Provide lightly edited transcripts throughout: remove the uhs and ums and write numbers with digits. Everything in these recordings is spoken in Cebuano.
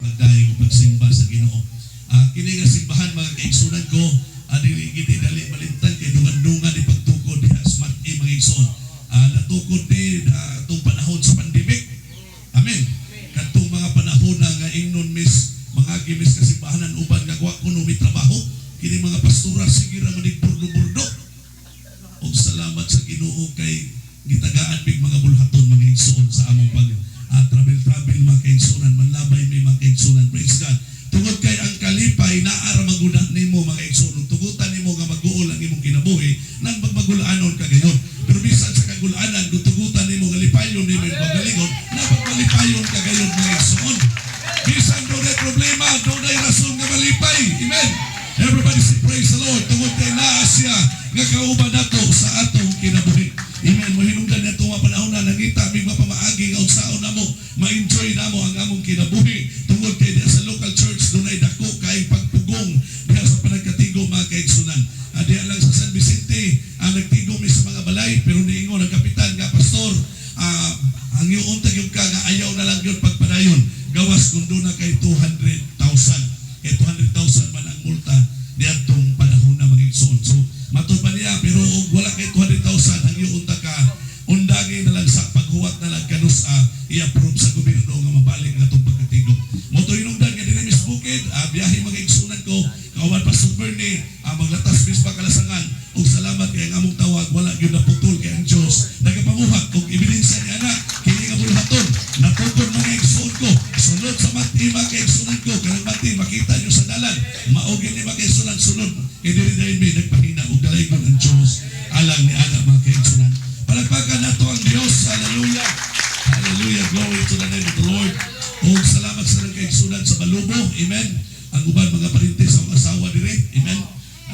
Pagdaig pagsimba sa Ginoo. Kini nga simbahan, mga kaigsunan ko, dili gid dali malimtan kay dungan-dungan di pagtukod diha sa Mat mga igsoon. Natukod ni atong panahon sa pandemic. Amen. Kadtong mga panahon na nga ingnon mis mga gimis kasimbahanan uban nga wa kuno may trabaho, kini mga pastora sige ra manig burdo-burdo. Ug salamat sa Ginoo kay gitagaan mig mga bulhaton, mga igsoon, sa among pag travel travel, mga kaigsunan, manlabay may mga kaigsunan. Praise God. Tungod kay ang kalipay naa ra maguna nimo, mga igsoon, ug tugutan nimo nga maguol ang imong kinabuhi nang magmagulaanon ka gayon. Pero bisan sa kagulanan, kung tugutan nimo nga lipayon nimo imong pagalingon, napagmalipayon ka gayon, mga igsoon. Bisan dunay problema, dunay rason nga malipay. Amen. Everybody say, "Praise the Lord." Tungod kay naa siya nga kauban nato sa atong kinabuhi. Amen. Mohinungdan nato mga panahon na nangita mig mapamaagi nga unsaon namo ma-enjoy namo ang among kinabuhi. Tungod kay diha sa local church dunay dako kay pagpugong diha sa panagkatigo, mga kaigsunan. Diha lang sa San Vicente ang nagtigo mi sa mga balay, pero niingon ang kapitan nga, "Pastor, hangyoon ta gyud ka nga ayaw na lang gyud pagpadayon gawas kung doon na kay 200,000." Kay 200,000 man ang multa niadtong panahon na, mga igsoon. So matod pa niya, pero og wala kay 200,000, hangyoon ta ka undangi na lang sa paghuwat na lang kanus i-approve sa gobyerno nga mabalik nga atong pagkatigo. Mo to hinungdan nga diri mis bukid, biyahe, mga igsunan ko, kauban Pastor Bernie, maglatas mis kalasangan ug salamat kay ang among tawag wala gyud naputol kay ang Dios nagapamuhat ug ebidensya ni ana kini nga bulhaton natukod, mga igsoon ko, sunod sa mati, mga kaigsunan ko. Kanang mati makita nyo sa dalan, mao gyud ni, mga kaigsunan, sunod kay diri dahil may nagpahina ug dalaygon ang Dios alang ni ana, mga kaigsunan. Palakpakan nato ang Dios. Hallelujah, hallelujah. Glory to the name of the Lord. Ug salamat sa nang kaigsunan sa Balubo. Amen. Ang uban mga parente sa akong asawa dire. Amen.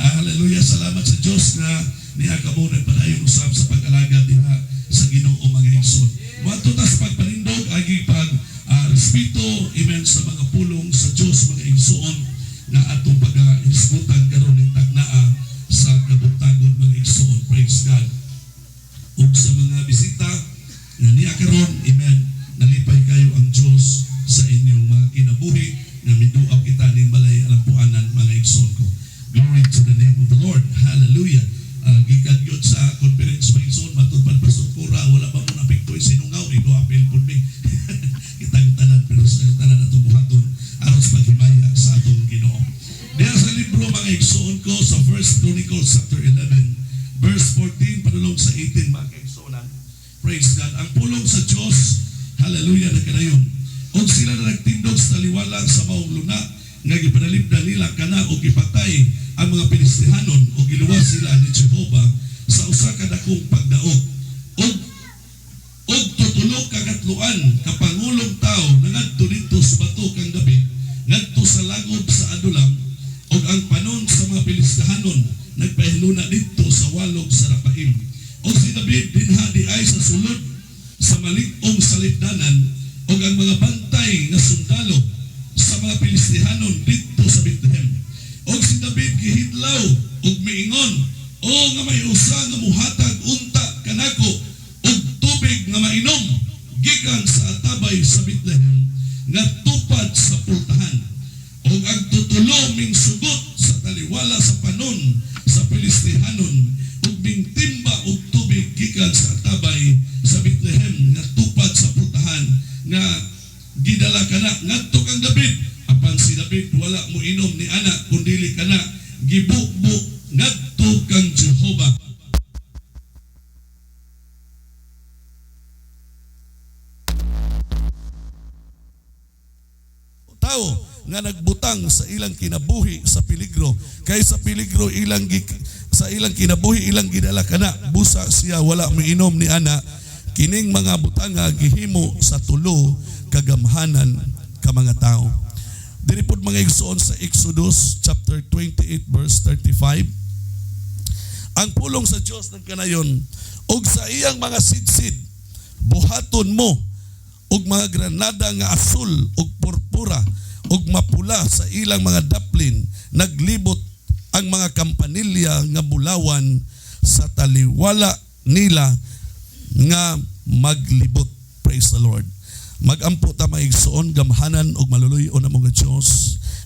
Hallelujah. Salamat sa Dios nga niya kamo nagpadayon usab sa pag-alaga diha sa Ginoo, mga igsoon. Moadto ta sa pagpanindog agi pag respeto, amen, sa mga pulong sa Dios, mga igsoon, nga atong pagahisgutan karon ning tagnaa sa kabuntagon, mga igsoon. Praise God. Ug sa mga bisita nga niya karon, amen, nalipay kayo ang Dios sa inyong mga kinabuhi nga miduaw kita ning balay alampuanan, mga igsoon ko. Glory to the name of the Lord. Hallelujah. Gikan gyud sa conference, mga igsoon, matud pa Pastor Cora, wala pa mo napiktoy sinungaw, ego apil pud mi. Kitang tanan, pero sa tanan atong buhaton aron sa paghimaya sa atong Ginoo. Diha sa libro, mga igsoon ko, sa First Chronicles chapter 11 verse 14 padulong sa 18, mga kaigsuonan. Praise God. Ang pulong sa Dios, hallelujah, nagkanayon. Og sila na nagtindog sa taliwala sa maong luna nga gipanalipdan nila kana og gipatay ang mga Filistihanon og giluwas sila ni Jehova sa usa ka dakong pagdaog. Og tutulo ka katluan ka pangulong tawo nangadto didto sa bato kang David ngadto sa langob sa Adulam, ug ang panon sa mga Filistihanon nagpahiluna didto sa walog sa Rapaim. Og si David dinha diay sa sulod sa malig-ong salipdanan, ug ang mga bantay nga sundalo sa mga Filistihanon didto sa Bethlehem. Og si David gihidlaw ug miingon, "O nga may usa nga muhatag unta kanako og tubig nga mainom gikan sa atabay sa Bethlehem nga tupad sa pultahan." Og ang tutulo ming sugot sa taliwala sa panon sa Filistihanon ug mingtimba og tubig gikan sa atabay sa Bethlehem nga tupad sa pultahan nga gidala kana ngadto kang David. Apan si David wala mo inom ni ana kundili kana gibubo ngadto kang Jehova. Tao nga nagbutang sa ilang kinabuhi sa peligro, kay sa peligro ilang sa ilang kinabuhi ilang gidala kana, busa siya wala miinom ni ana. Kining mga butanga gihimo sa tulo kagamhanan ka mga tao. Diri pod, mga igsoon, sa Exodus chapter 28 verse 35, ang pulong sa Dios ng kanayon, "Og sa iyang mga sidsid buhaton mo og mga granada nga asul ug purpura ug mapula. Sa ilang mga daplin naglibot ang mga kampanilya nga bulawan sa taliwala nila nga maglibot." Praise the Lord. Magampo ta, mga igsoon, gamhanan ug maluluy-on among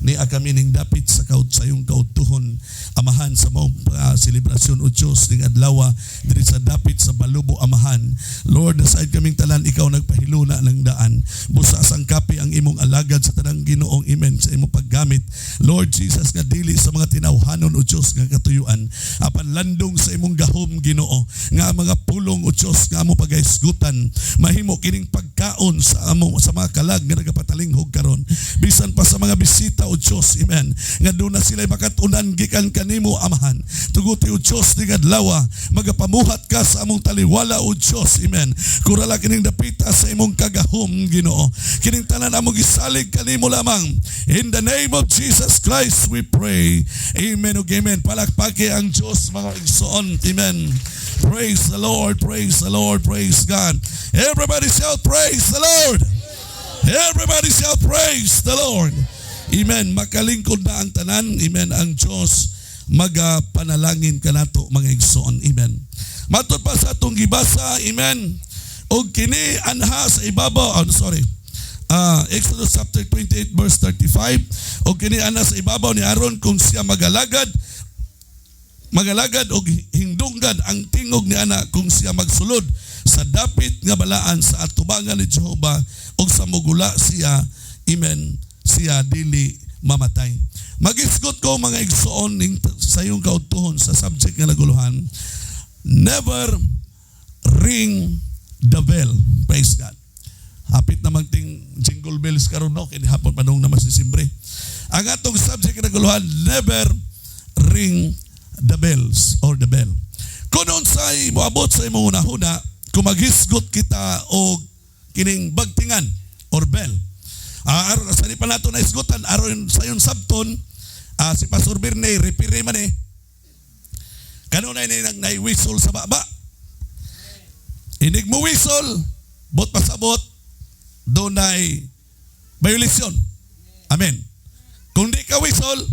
Ni kami ning dapit sa kaut sa iyong kaudtuhon, Amahan, sa maong selebrasyon, o Diyos, ning adlaw diri sa dapit sa Balubo, Amahan. Lord, nasaid kaming tanan ikaw nagpahiluna ng daan. Busa sangkapi ang imong alagad sa tanang Ginoong, amen, sa imong paggamit. Lord Jesus, nga dili sa mga tinawhanon, o Diyos, nga katuyuan, apan landong sa imong gahom, Ginoo, nga ang mga pulong, o Diyos, nga amo pagahisgutan mahimo kining pagkaon sa amo, sa mga kalag nga nagapatalinghog karon, bisan pa sa mga bisita, o Diyos, amen, nga duna sila makatunan gikan kanimo, Amahan. Tuguti, o Diyos, ning adlaw magapamuhat ka sa among taliwala, o Diyos, amen. Kurala kining dapita sa imong kagahom, Ginoo. Kining tanan among gisalig kanimo lamang. In the name of Jesus Christ we pray. Amen ug amen. Palakpaki ang Diyos, mga igsoon. Amen. Praise the Lord, praise the Lord, praise God. Everybody shout, "Praise the Lord." Everybody shout, "Praise the Lord." Amen. Makalingkod na ang tanan. Amen. Ang Diyos magapanalangin kanato, mga igsoon. Amen. Matod pa sa atong gibasa, amen. Og kini anha sa ibabaw, oh, sorry. Exodus chapter 28 verse 35. Og kini anha sa ibabaw ni Aaron kung siya magalagad magalagad og hingdunggan ang tingog ni ana kung siya magsulod sa dapit nga balaan sa atubangan ni Jehova og sa mugula siya, amen, siya dili mamatay. Magisgot ko, mga igsoon, ning sa iyong kaudtuhon sa subject nga naguluhan, "Never ring the bell." Praise God. Hapit naman ting jingle bells karon, no, kini hapon padung naman si Disyembre. Ang atong subject nga naguluhan, "Never ring the bells" or the bell. Kung unsay moabot sa imong hunahuna kung maghisgot kita og kining bagtingan or bell? Aron sa di pa nato na hisgutan, aron sayon sabton, si Pastor Birney, referee man eh. Kanunay ni nang nai-whistle sa baba. Inig mo whistle, bot pasabot, dunay violation. Amen. Kung di ka whistle,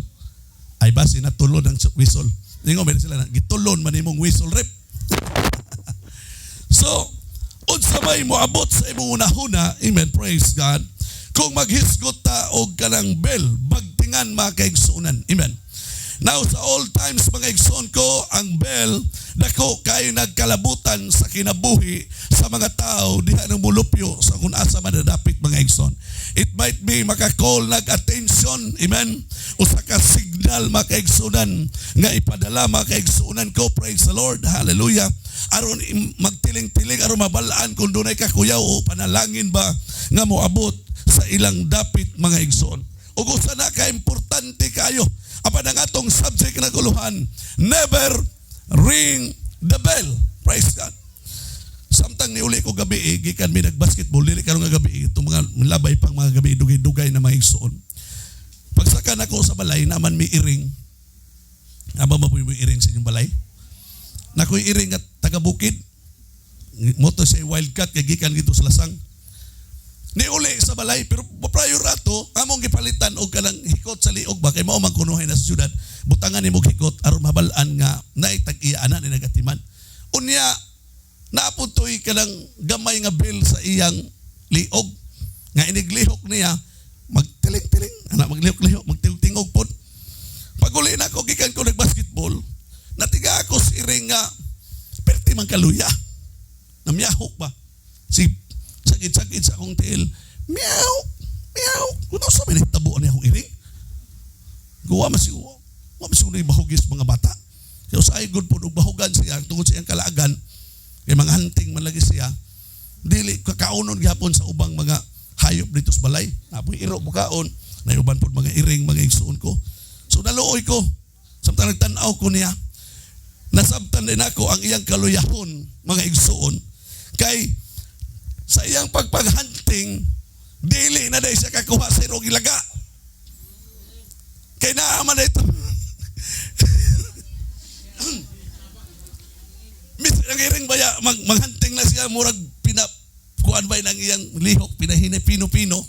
ay basi natulon ang whistle. Ningo meron sila na, gitulon man imong whistle, ref. So, unsa may moabot sa imong unahuna, amen, praise God, kung maghisgot ta og kanang bell, bagtingan, mga kaigsuonan, amen. Now, sa old times, mga igsoon ko, ang bell, dako kayo nagkalabutan sa kinabuhi sa mga tao diha ng mulupyo sa kung asa man nadapit, mga igsoon. It might be maka-call nag-attention, amen? Usa ka signal, mga kaigsuonan, nga ipadala, mga kaigsuonan ko, praise the Lord, hallelujah. Aron magtiling-tiling, aron mabalaan kung dunay kakuyaw o panalangin ba nga moabot sa ilang dapit, mga igsoon. Ug usa na ka importante kayo. Apan ang atong subject na guluhan, "Never ring the bell." Praise God. Samtang niuli ko gabi, eh, gikan mi nag-basketball, dili karon nga gabi, itong mga labay pang mga gabi, dugay-dugay na mga igsoon. Pagsaka nako sa balay, naman mi iring. Aba ba po yung iring sa inyong balay? Nakoy iring at taga bukid. Moto siya wildcat kay gikan dito sa Lasang. Niuli sa balay, pero prior ato among gipalitan og kanang hikot sa liog ba, kay mao man kunuhay na sa syudad, butangan nimo hikot aron mabal-an nga naay tag-iya ana ni nagatiman. Unya naapuntoy kanang gamay nga bell sa iyang liog nga iniglihok niya magtiling-tiling ana, maglihok-lihok, magtingog-tingog pod. Paguli na ako gikan ko nagbasketball, natiga ako sa iring nga perti man kaluya, namyahok ba si sakit-sakit sa akong tiil, meow meow. Kuno sa may nahitabo niya akong iring, guwa man siguro, wa man siguro bahugis mga bata. Kaya sa ay good po og bahugan siya tungod sa iyang kalaagan, kay mga hunting man lagi siya, dili kakaunon gihapon sa ubang mga hayop dito sa balay. Napoy iro bukaon, nayuban pod mga iring, mga igsuon ko. So naluoy ko samtang nagtan-aw ko niya. Nasabtan din ako ang iyang kaluyahon, mga igsuon, kay sa iyang pagpaghunting dili na dahil siya kakuha sa irong ilaga, kay naaman na ito. Mis ang iring baya maghunting na siya, murag pina kuan ba ng iyang lihok, pinahinay pino-pino,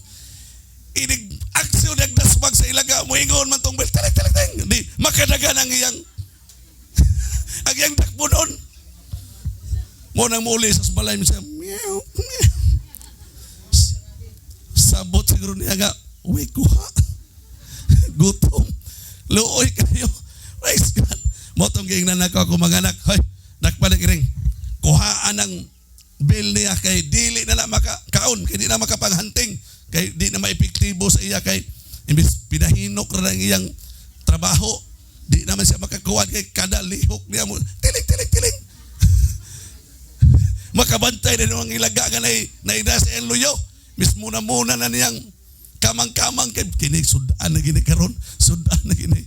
inig aksyon nagdasmag sa ilaga, moingon man tong bell, taling taling taling, di makadagan ang iyang dakbo doon. Mo nang muli sa balay siya, meow meow. Sabot siguro niya nga uy kuha. Luoy kayo. Praise God. Mao tong giingnan nako ako mga anak. Hoy, nakpalag iring. Kuhaan ang bell niya kay dili na na makakaon, kay di na makapanghunting, kay di na maepektibo sa iya, kay imbis pinahinok ra ang iyang trabaho, di naman siya makakuha kay kada lihok niya mo tiling tiling tiling. Makabantay na ang ilaga nga nay naida sa iyang luyo. Mismo na muna na niyang kamang-kamang kay kini sudan na gini karon, sudan na gini.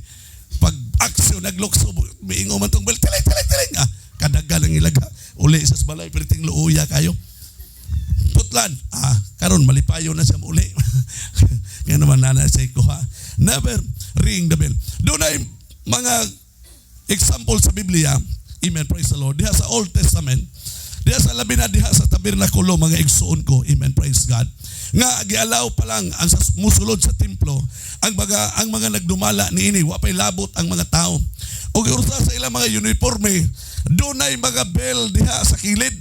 Pag aksyon naglukso, miingo man tong bell, tiling tiling tiling. Ah, kadagan ang ilaga. Uli sa balay perting luuya kayo. Putlan. Ah, karon malipayo na siya uli. Nga naman nana sa kuha. Never ring the bell. Dunay mga example sa Biblia. Amen. Praise the Lord. Diha sa Old Testament, diha sa labi na diha sa tabernakulo, mga igsuon ko. Amen. Praise God. Nga gialaw pa lang ang sa musulod sa templo ang mga nagdumala niini, wa pay labot ang mga tao. Ug usa sa ilang mga uniforme, dunay mga bell diha sa kilid.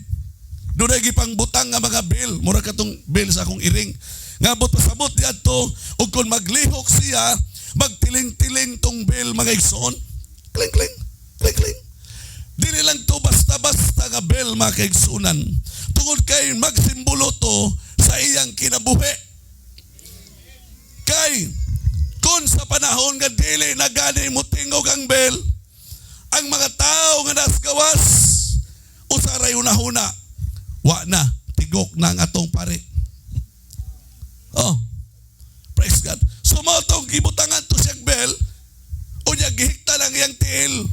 Dunay gipangbutang nga mga bell, mura katong bell sa akong iring. Nga bot pasabot diadto ug kung maglihok siya, magtiling-tiling tong bell, mga igsoon. Kling kling, kling kling. Dili lang to basta-basta nga bell, mga kaigsunan. Tungod kay magsimbolo to sa iyang kinabuhi. Kay kung sa panahon nga dili na gani mo tingog ang bell, ang mga tao nga nasgawas usaray hunahuna, wa na, tigok na ang atong pari. Oh, praise God. So mao tong gibutangan to siyang bell, unya gihikta lang iyang tiil.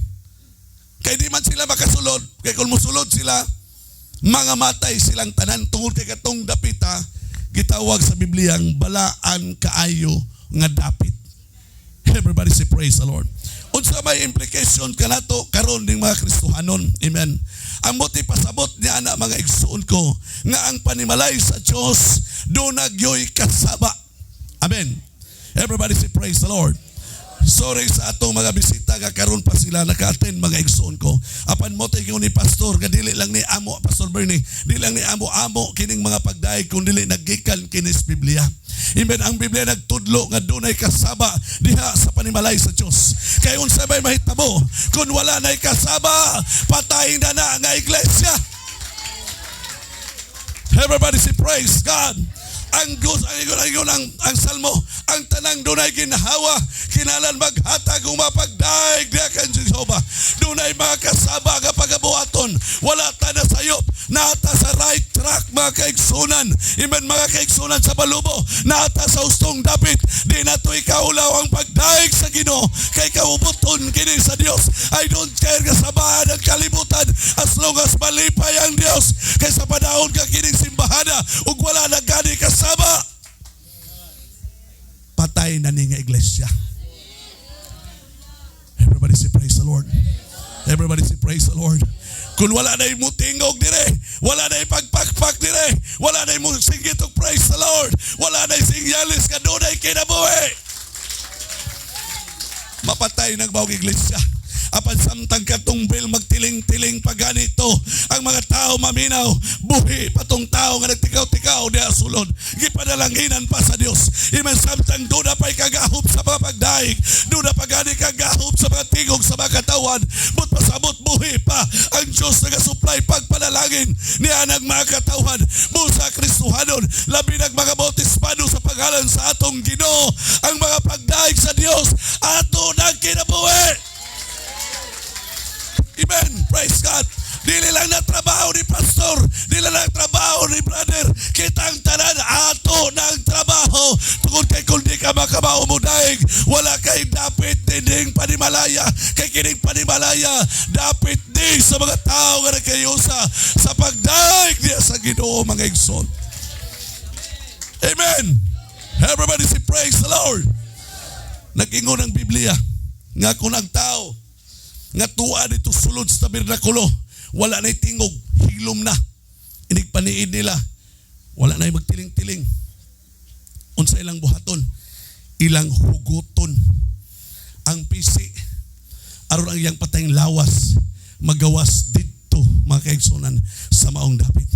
Kay di man sila makasulod, kay kung musulod sila, mga matay silang tanan tungod kay katong dapita gitawag sa Biblia ang balaan kaayo nga dapit. Everybody say, "Praise the Lord." Unsa may implication kanato karon ning mga Kristohanon? Amen. Ang moti pasabot niya na, mga igsuon ko, nga ang panimalay sa Dios duna gyoy kasaba. Amen. Everybody say, "Praise the Lord." Sorry sa atong mga bisita nga karon pa sila naka-attend, mga igsuon ko. Apan mo tayo ni pastor nga dili lang ni amo, Pastor Bernie, dili lang ni amo amo kining mga pagdaig kung dili naggikan kini sa Biblia. Amen. Ang Biblia nagtudlo nga dunay kasaba diha sa panimalay sa Dios. Kay unsa may mahitabo kung wala nay kasaba, patay na na nga iglesia. Everybody say, "Praise God." Ang Diyos, ang ingon, ang ingon, ang salmo, ang tanang dunay ginhawa, kinahanglan maghatag ug mapagdaig diha kang Jehova. Dunay mga kasaba nga pagabuhaton. Wala ta na sayop, nata sa right track, mga kaigsunan. Amen, mga kaigsunan sa Balubo, nata sa ustong dapit. Di na to ikaulaw ang pagdaig sa Ginoo kay kaubuton kini sa Dios. I don't care nga sabahan ang kalibutan as long as malipay ang Dios. Kay sa panahon ka kining simbahana ug wala na gani kasaba, patay na ni nga iglesia. Everybody say, "Praise the Lord." Everybody say, "Praise the Lord." Kung wala na mo tingog dire, wala na pagpakpak dire, wala na mo singgit og "Praise the Lord," wala na sinyalis nga dunay kinabuhi, mapatay ng bawang iglesia. Apan samtang katong bell magtiling-tiling pa ganito, ang mga tao maminaw, buhi patong tao nga nagtikaw-tikaw diha sulod. Gipanalanginan pa sa Dios. Amen, samtang duna pa'y kagahop sa mga pagdaig, duna pa gani kagahop sa mga tingog sa mga katawan, but pasabot buhi pa ang Diyos nagasupply pagpanalangin niya ng mga katawhan. Busa Kristohanon, labi nag mga bautismado sa pangalan sa atong Ginoo, ang mga pagdaig sa Dios ato nang kinabuhi. Amen. Praise God. Dili lang na trabaho ni pastor, dili lang trabaho ni brother. Kitang tanan ato ng trabaho. Tungod kay kung di ka makabaw mo daig, wala kay dapit dining panimalaya. Kay kining panimalaya, dapit di sa mga tao nga nagkayusa sa pagdaig niya sa Ginoo, mga igsoon. Amen. Everybody say, "Praise the Lord." Nag-ingon ang Biblia nga kung ang tao nga tuwa dito sulod sa tabernakulo, wala na'y tingog, hilom na. Inig paniid nila, wala na'y magtiling-tiling. Unsa ilang buhaton? Ilang huguton ang pisi aron ang iyang patayng lawas magawas didto, mga kaigsunan, sa maong dapit.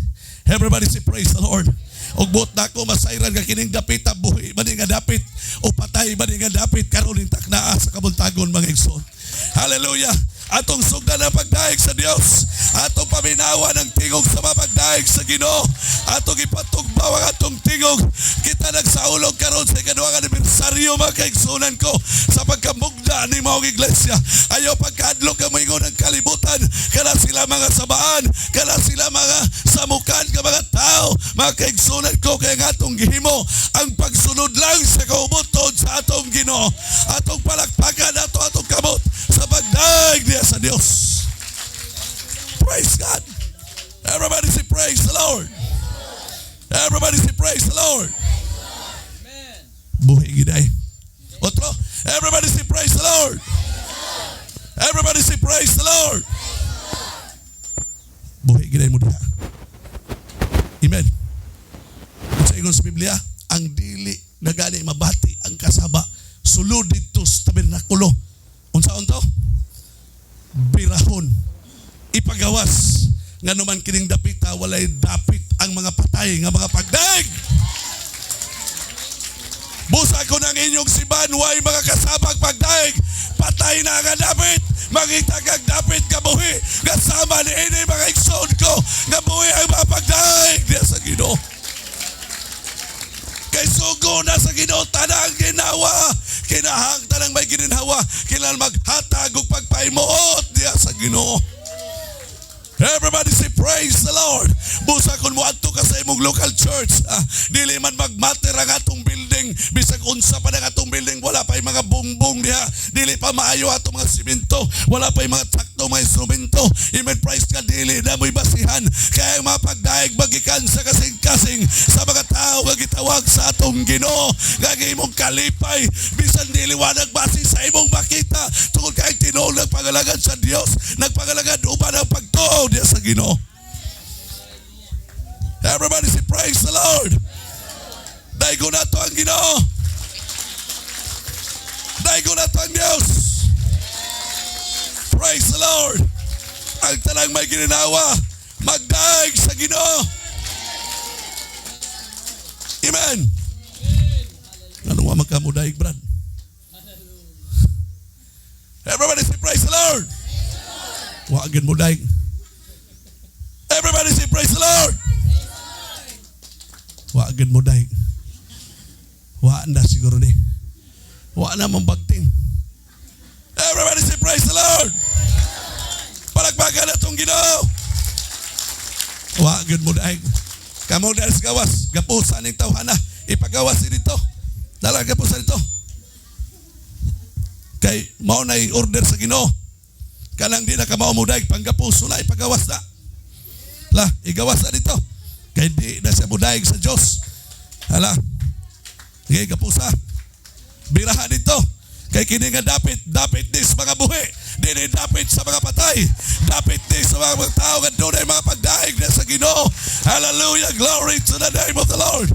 Everybody say, "Praise the Lord." Ug buot nako masayran nga kining dapita, buhi ba ni nga dapit o patay ba ni nga dapit, karon taknaa sa kabuntagon, mga igsoon. Hallelujah. Atong sugdan ang pagdaig sa Dios. Atong paminawan ang tingog sa mapagdaig sa Ginoo. Atong ipatugbaw ang atong tingog. Kita nagsaulog karon sa ikaduhang anibersaryo, mga kaigsunan ko, sa pagkamugna ni maong iglesia. Ayaw pagkadlok ka moingon ang kalibutan. Kana sila mga sabaan, kana sila mga samukan ka mga tao. Mga kaigsunan ko, kaya nga atong gihimo ang pagsunod lang sa kaubuton sa atong Ginoo. Atong palakpakan ato atong kamot sa pagdaig niya sa Dios. Praise God. Everybody say, "Praise the Lord." Everybody say, "Praise the Lord." Buhi gyud ay. Otro. Everybody say, "Praise the Lord." Everybody say, "Praise the Lord." Buhi gyud ay mo diha. Amen. Kung sa ingon sa Biblia, ang dili na gani mabati ang kasaba, sulod dito sa tabernakulo. Unsaon to? Birahon. Ipagawas. Nga naman kining dapita, walay dapit ang mga patay nga mga pagdaig. Busa ko ng inyong simbahan, way mga kasabag pagdaig. Patay na nga dapit. Mangita kag dapit kabuhi. Kasama ni ini, mga igsoon ko. Nga buhi ang mga pagdaig diya sa Ginoo. Kay sugo na sa Ginoo tanang ginawa. Kinahang tanang may gininhawa. Kinahang maghatag og pagpahimuot diya sa Ginoo. Everybody say, "Praise the Lord." Busa kung moadto ka sa imong local church, dili man magmatter ang atong building, bisag unsa pa ang atong building, wala pa yung mga bongbong diha, dili pa maayo atong mga simento, wala pa yung mga sakto mga instrumento. Amen, praise God, dili na mo'y basihan. Kaya ang mga pagdaig magikan sa kasing-kasing sa mga tao nga gitawag sa atong Ginoo, nga imong kalipay, bisan dili wa nagbase sa imong makita, tungod kay tinuod nagpangalagad sa Dios, nagpangalagad uban ang pagtuo diya sa Ginoo. Everybody say, "Praise the Lord." Daigo na to ang Ginoo. Daigo na to ang Diyos. Praise the Lord. Ang tanang may gininawa, magdaig sa Ginoo. Amen. Ano nga magkamudaig, Brad? Everybody say, "Praise the Lord." Wa gyud mo daig. Everybody say, "Praise the Lord." Wa gyud mo daig. Wa na siguro ni. Wa na mong bagting. Everybody say, "Praise the Lord." Palakpakan atong Ginoo. Wa gyud mo daig. Kamo dahil sa gawas, gapusa ning tawhana, ipagawas dito. Dala gapusa dito. Kay mao na order sa Ginoo. Kanang di na ka mao mudaig, panggapuso na, ipagawas na. La, igawas na dito. Kay di na siya mudaig sa Diyos. Hala. Sige, gapusa. Birahan dito. Kay kini nga dapit, dapit ni sa mga buhi. Dili dapit sa mga patay. Dapit ni sa mga tao nga dunay mga pagdaig na sa Ginoo. Hallelujah. Glory to the name of the Lord.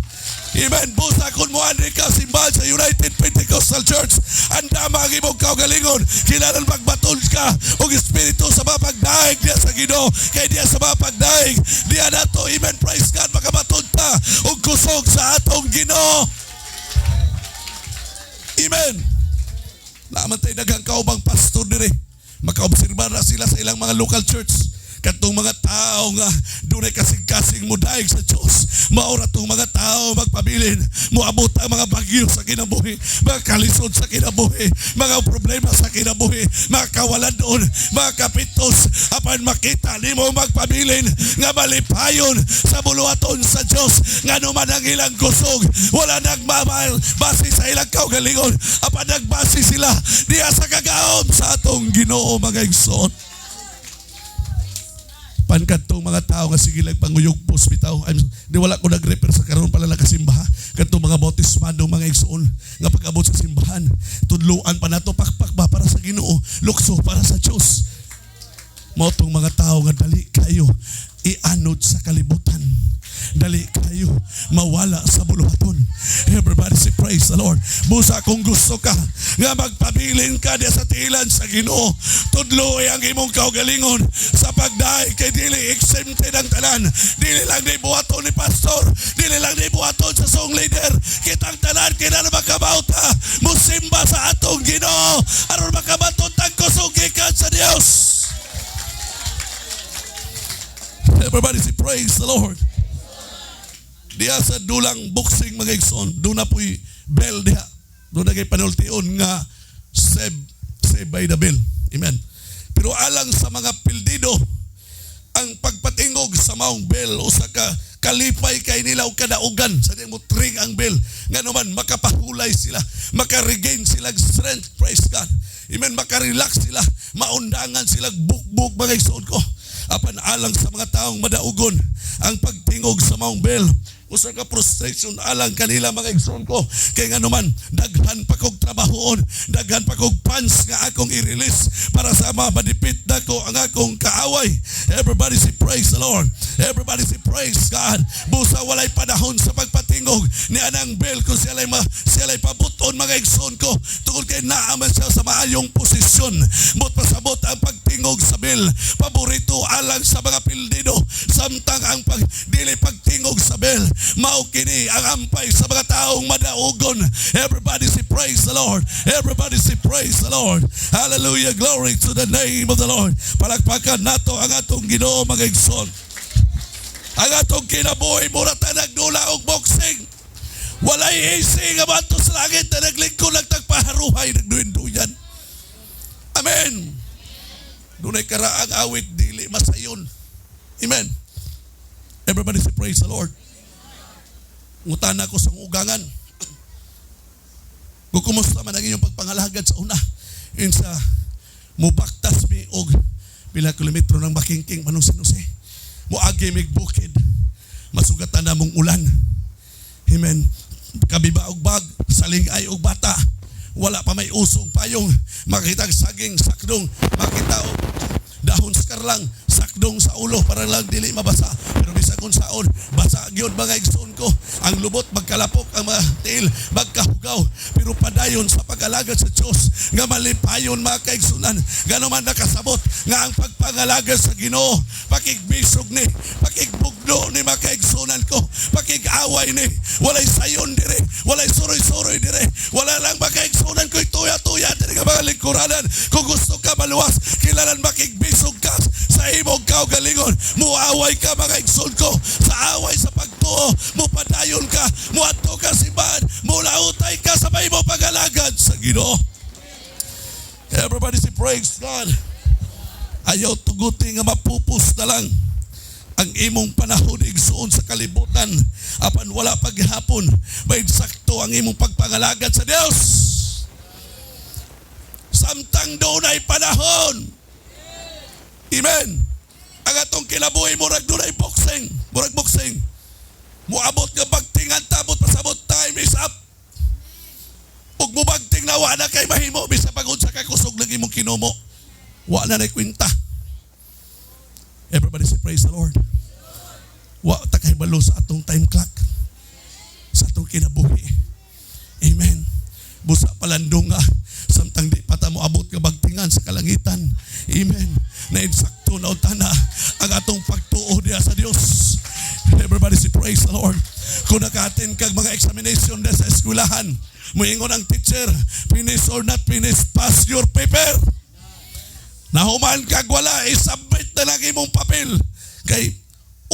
Amen. Busa kung mo ka simbahan sa United Pentecostal Church, andama ang imong kaugalingon. Kinahanglan magbaton ka og espiritu sa mga pagdaig diya sa Ginoo. Kay diya sa mga pagdaig, diya nato, amen, praise God, makabaton ta og kusog sa atong Ginoo. Amen. Naaman tayo daghang kaubang pastor dire. Makaobserba na sila sa ilang mga local church. Katong mga tao nga dunay kasing-kasing mudaig sa Diyos. Maura tong mga tao magpabilin. Moabot ang mga bagyo sa kinabuhi, mga kalisod sa kinabuhi, mga problema sa kinabuhi, mga kawalan doon, mga kapitos. Apan makita nimo magpabilin nga malipayon sa buluhaton sa Diyos. Nga man ang ilang kusog, wala nagmamahal base sa ilang kaugalingon. Apan nagbase sila diya sa kagahom sa atong Ginoo, mga igsoon. Pan kadtong mga tao nga sige lang panguyugpos bitaw. I'm, di wala ko nag-refer sa karon pala nakasimba. Kadtong mga bautismado, mga igsoon, nga pag-abot sa simbahan, tudluan pa nato, pakpak ba para sa Ginoo, lukso para sa Dios. Mao tong mga tao nga dali kayo. Ianod sa kalibutan. Dali kayo mawala sa buluhaton. Everybody say, "Praise the Lord." Busa kung gusto ka nga magpabilin ka diya sa tiilan sa Ginoo, tudloi ang imong kaugalingon sa pagdaig kay dili exempted ang tanan. Dili lang ni buhaton ni pastor, dili lang ni buhaton sa song leader. Kitang tanan kinahanglan makabaw ta musimba sa atong Ginoo aron makabaton tag kusog gikan sa Dios. Everybody say, "Praise the Lord." Diya sa dulang boxing, mga igsoon, doon na po'y bell diha. Doon na kay panultion nga save, save by the bell. Amen. Pero alang sa mga pildido, ang pagpatingog sa maong bell usa ka kalipay kay nila og kadaugan sa di mo ring ang bell, nga naman makapahulay sila, makaregain sila strength. Praise God. Amen. Makarelax sila, maundangan sila bukbuk, mga igsoon ko. Apan alang sa mga taong madaugon, ang pagtingog sa maong bell usa ka frustration alang kanila, mga igsoon ko, kay nga naman daghan pa kog trabahoon, daghan pa kog punch nga akong i-release para sa ma-defeat nako ang akong kaaway. Everybody say, "Praise the Lord." Everybody say, "Praise God." Busa walay panahon sa pagpatingog ni anang bell kung siya lay pabuton, mga igsoon ko, tungod kay naa man siya sa maayong posisyon. Mot pasabot ang pagtingog sa bell paborito alang sa mga pildido, samtang ang pag dili pagtingog sa bell, mao kini ang ampay sa mga taong madaugon. Everybody say, "Praise the Lord." Everybody say, "Praise the Lord." Hallelujah. Glory to the name of the Lord. Palakpakan nato ang atong Ginoo, mga igsoon. Ang atong kinabuhi mura ta nagdula og boxing. Walay easy nga moadto sa langit na naglingkod lang tagpaharuhay, nagduyan. Amen. Dunay karaang awit, dili masayon. Amen. Everybody say, "Praise the Lord." Ngutana ko sa ugangan. Kung kumusta man ang inyong pagpangalagad sa una. Insa mubaktas mi og pila kilometro ng Bakingking manong San Jose. Muagi mig bukid. Masugatan na mong ulan. Amen. Kabiba og bag, saling ay og bata. Wala pa may usong payong. Makita og saging, sakdong. Makita og dahon skarlang, sakdong sa ulo para lang dili mabasa. Pero bisag unsaon, basa gyud, mga igsoon ko. Ang lubot magkalapok, ang mga tiil magkahugaw. Pero padayon sa pag-alagad sa Dios nga malipayon, mga kaigsunan. Ngano man nakasabot nga ang pagpangalagad sa Ginoo, pakigbisog ni, pakigbugno ni, mga kaigsunan ko, pakig-away ni, walay sayon dire, walay suroy-suroy dire, wala lang, mga kaigsunan ko, tuya-tuya dire nga mga lingkuranan. Kung gusto ka maluwas, kinahanglan makigbisog ka sa imong kaugalingon. Muaway ka, mga igsoon ko, sa away sa pagtuo, mupadayon ka, muadto ka simbahan, mulautay ka sa may mo pag-alagad sa Ginoo. Everybody say, "Praise God." Ayaw tuguti nga mapupos na lang ang imong panahon, igsoon, sa kalibutan apan wala paghapon may sakto ang imong pagpangalagad sa Dios samtang dunay panahon. Amen. Ang atong kinabuhi murag dunay boxing, murag boxing. Muabot nga bagtingan tabot pasabot time is up. Ug mubagting na wa na kay mahimo bisa pag unsa ka kusog lang imong kinumo. Wa na nay kwenta. Everybody say, "Praise the Lord." Wa ta kahibalo sa atong time clock. Sa atong kinabuhi. Amen. Busa palandong nga samtang di pa ta moabot nga bagtingan sa kalangitan. Amen. Na insakto na utana ang atong pagtuo diha sa Dios. Everybody say, "Praise the Lord." Kung naka-attend kag mga examination diha sa eskwelahan, muingon ang teacher, "Finish or not finish, pass your paper." Nahuman kag wala, isubmit na lang imong papel. Kay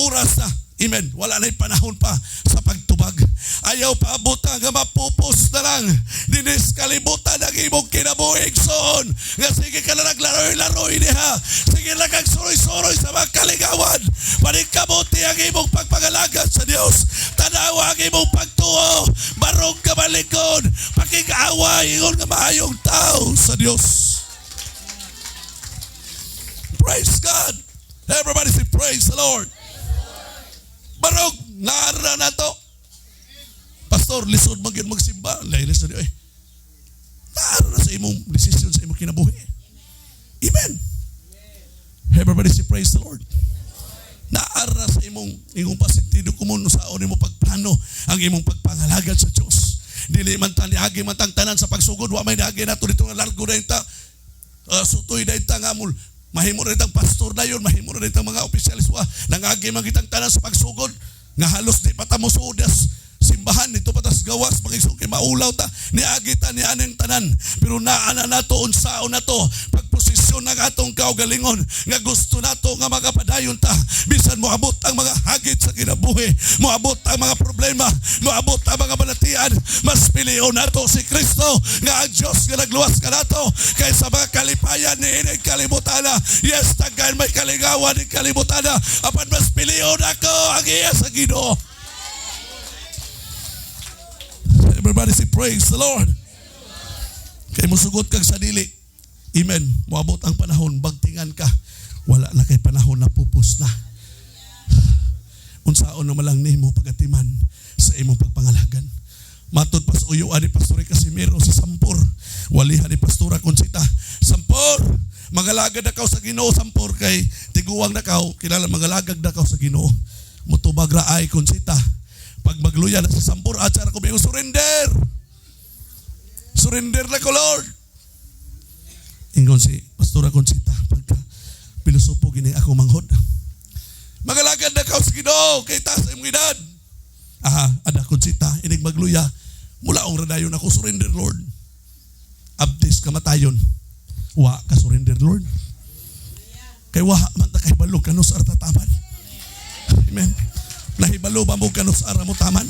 oras na. Amen. Wala na'y panahon pa sa pagtubag. Ayaw pa abutan nga mapupos na lang. Dinis kalibutan ang imong kinabuhi, igsoon. Nga sige ka na naglaroy-laroy diha. Sige lang kag suroy-suroy sa mga kaligawan. Paningkamuti ang imong pagpangalagad sa Dios. Tanawa ang imong pagtuo. Barog ka malikod. Pakig-away. Ingon nga maayong tao sa Dios. Praise God. Everybody say, "Praise the Lord." Barog, naara na to. Pastor, lisod man gyud magsimba. Lay lisod eh. Naara na sa imong desisyon sa imong kinabuhi. Amen. Everybody say, "Praise the Lord." Naara imong imong pasentido komon, unsaon nimo pagplano ang imong pagpangalagad sa Dios. Dili man ta niagi man tang tanan sa pagsugod, wa may niagi nato dito nga largo na ta sutoy na ta nga mul mahimo rin tang pastor na yun, mahimo rin tang mga opisyalis, wa nangagi man kitang tanan sa pagsugod nga halos di pa ta mosuod simbahan dito pa tas gawas, mga igsoon, kay maulaw ta. Niagi ta ni aning tanan, pero naa na nato unsaon nato pagposisyon ng atong kaugalingon nga gusto nato nga makapadayon ta bisan moabot ang mga hagit sa kinabuhi, moabot ang mga problema, moabot ang mga balatian. Mas pilion nato si Kristo nga ang Dios nga nagluwas kanato kaysa mga kalipayan ni ining kalibutan. Yes, tagkan may kalingawan ni kalibutan, apan mas pilion ako ang iya sa Ginoo. Everybody say, "Praise the Lord." Kay musugot kag sa dili. Amen. Moabot ang panahon, bagtingan ka. Wala na kay panahon, na pupos na. Unsaon na malang nimo pagatiman sa imong pagpangalagan. Matod pas uyo ani Pastor Casimiro sa Sampur. Walihan ni Pastora Conchita. Sampur! Magalagad na kaw sa Ginoo, Sampur, kay tiguang na kaw, kilala magalagad na kaw sa Ginoo. Mutubag ra ay Conchita. Pag magluya na sa Sampur, atsara ko may surrender. Surrender na ko, Lord. Ingon si Pastora Conchita, pagka pilosopo gini ako manghod. Magalagad na kaw sa Ginoo kay taas imong edad. Aha, ada Conchita, inig magluya, mulaong radayon ako, surrender, Lord. Abtis kamatayon. Wa ka surrender, Lord. Kay wa man ta kahibalo kanus arta taman. Amen. Nahibalo ba mo kanus ara mo taman?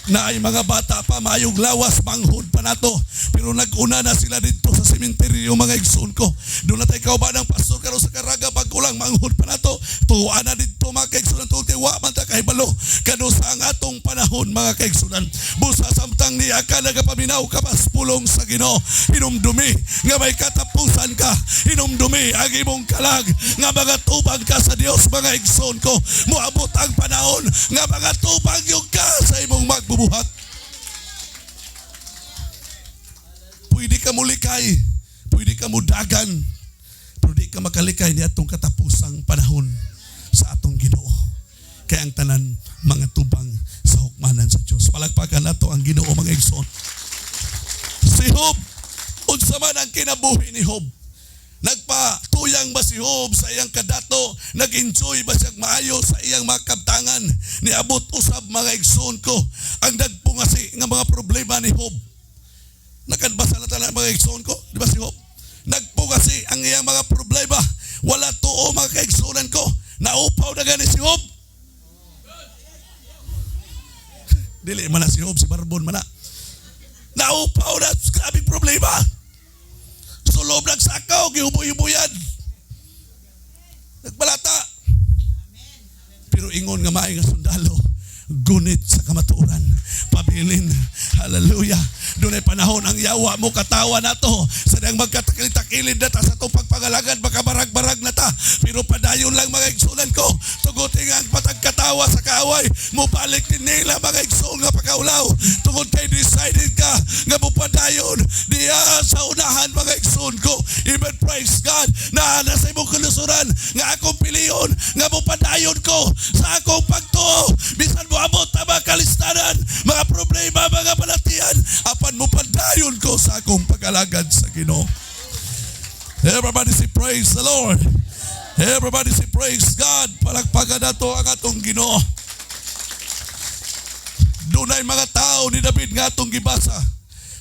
Na ay mga bata pa, maayong lawas, manghod pa nato. Pero nag-una na sila dito sa sementeryo, mga igsoon ko. Doon na tayo kauban ng pastor karon sa Caraga, bago lang manghod pa nato. Tuwa na dito, mga kaigsunan, tungod kay wa man ta kahibalo kanusa ang atong panahon, mga kaigsunan. Busa samtang niya ka nagapaminaw ka pas pulong sa Ginoo, hinumdumi nga may katapusan ka. Hinumdumi ang imong kalag nga mga tubang ka sa Dios, mga igsoon ko. Moabot ang panahon nga mga tubang yung ka sa imong magbubuhat. Pwede ka mulikay, pwede ka mudagan, pero di ka makalikay ni atong katapusang panahon sa atong Ginoo. Kaya ang tanan mga tubang sa hukmanan sa Dios. Palagpakan nato ang Ginoo, mga igsoon. Si Job, unsa man ang kinabuhi ni Job? Nagpatuyang ba si Job sa iyang kadato? Nag-enjoy ba siya maayo sa iyang mga kabtangan? Niabot usab, mga igsoon ko, ang nagpungasi nga mga problema ni Job. Nakabasa na tanan, mga igsoon ko, di ba si Job? Nagpungasi ang iyang mga problema. Wala tuo, mga kaigsuonan ko. Naupaw na gani si Job. Dili man na si Job, si Barbon man na. Naupaw na, grabing problema. Sulob ng sakaw, gihuboy-huboyan. Nagbalata. Pero ingon nga maay nga sundalo, gunit sa kamatuoran, pabilin. Hallelujah. Dunay panahon ang yawa mo katawa na to. Sa diyang magkatakil-takilid na ta sa itong pagpangalagan, makabarag-barag na ta. Pero padayon lang, mga igsunan ko. Tugutin ang patagkatawa sa kaaway. Mubalik din nila, mga igsoon, nga pagkaulaw. Tungod kay decided ka nga mupadayon diya sa unahan, mga igsoon ko. Even praise God na nasa imong kalusuran nga akong piliyon nga mupadayon ko sa akong pagtuo. Bisan mo abot ang mga kalistanan, mga problema, mga balatian, apan mupadayon ko sa akong pag-alagad sa Ginoo. Everybody say, "Praise the Lord." Everybody say, "Praise God." Palakpakan nato ang atong Ginoo. Dunay mga tao ni David nga atong gibasa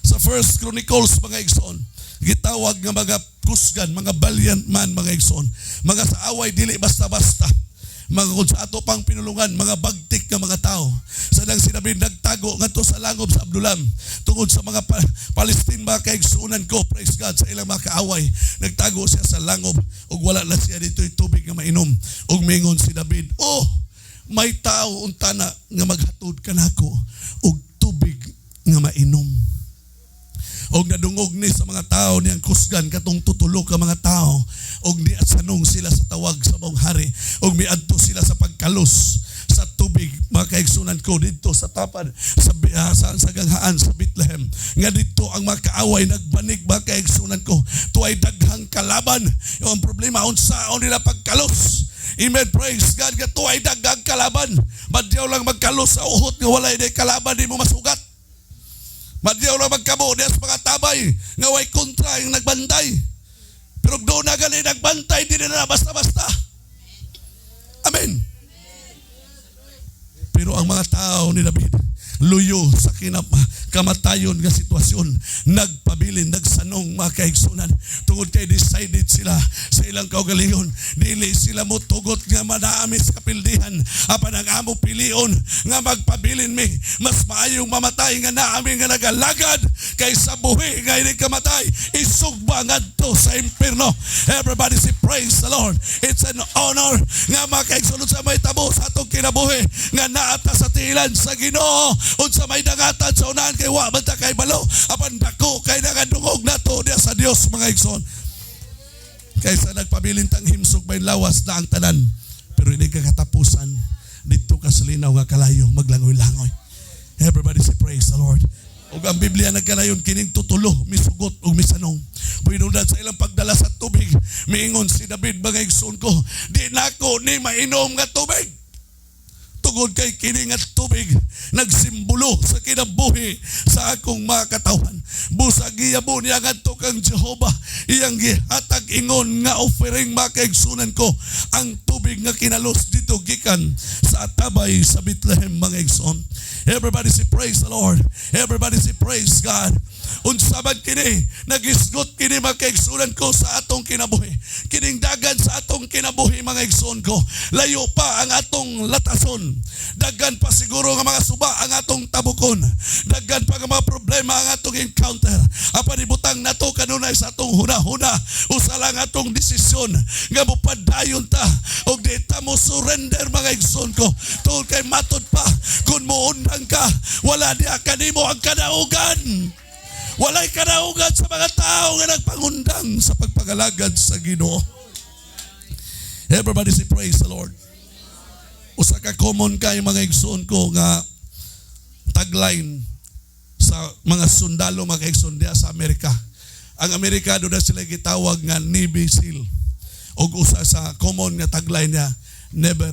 sa First Chronicles, mga igsoon. Gitawag nga mga kusgan, mga valiant man, mga igsoon. Mga sa away dili basta-basta. Mga kung sa ato pang pinulungan, mga bagtik nga mga tao. Sa nang si David nagtago ngadto sa langob sa Abdulam tungod sa mga Palestine, mga kaigsuonan ko, praise God, sa ilang mga kaaway. Nagtago siya sa langob ug wala na siya dito tubig nga mainom. Ug mingon si David, "Oh, may tao unta na nga maghatod kanako og tubig nga mainom." Og nadungog ni sa mga tao niyang kusgan katong tutulo ka mga tao og niasanong sila sa tawag sa maong hari og miadto sila sa pagkalos sa tubig, mga kaigsunan ko, didto sa tapad sa ganghaan sa Bethlehem nga didto ang mga kaaway nagbanig, mga kaigsunan ko. Tuay daghang kalaban. Ang problema, unsaon nila pagkalos. Amen. Praise God. Nga tuay daghang kalaban. Madyaw lang magkalos sa uhot nga walay day kalaban, di mo masugat. Madyaw lang magkabo diya sa mga tabay nga way kontra yung nagbantay. Pero doon na gali nagbantay, di na basta-basta. Amen. Pero ang mga tao ni David, luyo sa kinap kamatayon nga sitwasyon, nagpabilin, nagsanong, mga kaigsunan, tungod kay decided sila sa ilang kaugalingon. Dili sila motugot nga manaami sa kapildihan, apan ang amo pilion nga magpabilin mi. Mas maayong mamatay nga naami nga nagalagad kaysa buhi nga ini kamatay isugba ngadto sa impierno. Everybody say, "Praise the Lord." It's an honor nga makaigsunon sa may tabo sa atong kinabuhi nga naata sa tiilan sa Ginoo, unsa may dangatan sa unahan, kay wa man ta kay balo, apan dako kay nakadungog nato diya sa Dios, mga igsoon, kaysa nagpabilin tang himsog may lawas na ang tanan, pero hindi ka katapusan dito ka sa linaw nga kalayo maglangoy-langoy. Everybody say, "Praise the Lord." Ug ang Biblia nagkanayon, kining tutulo misugot ug misanong. Puinudan sa ilang pagdala sa tubig, miingon si David, mga igsoon ko, "Di nako ni mainom nga tubig." Tungod kay kini nga tubig nagsimbolo sa kinabuhi sa akong mga katawhan. Busag giyabo niya ngadto kang Jehova, iyang gihatag ingon nga offering, mga kaigsunan ko, ang tubig nga kinalos dito gikan sa atabay sa Bethlehem, mga igsoon. Everybody say, "Praise the Lord." Everybody say, "Praise God." Unsa man kini, nagisgot kini, mga kaigsunan ko, sa atong kinabuhi. Kining dagan sa atong kinabuhi, mga igsoon ko. Layo pa ang atong latason. Daghan pa siguro nga mga suba ang atong tabukon. Daghan pa nga mga problema ang atong encounter. Apan ibutang nato kanunay sa atong huna-huna. Usa lang atong desisyon nga mopadayon ta og di ta mo surrender, mga igsoon ko. Tungod kay matod pa kung muundang ka, wala diha kanimo ang kadaugan. Walay kadaugan sa mga tao nga nagpangundang sa pagpagalagad sa Ginoo. Everybody say, "Praise the Lord." Usa ka common kay, mga igsoon ko, nga tagline sa mga sundalo, mga igsoon, diha sa Amerika. Ang Amerika, doon na sila gitawag nga Navy SEAL. Og usa sa common nga tagline niya, "Never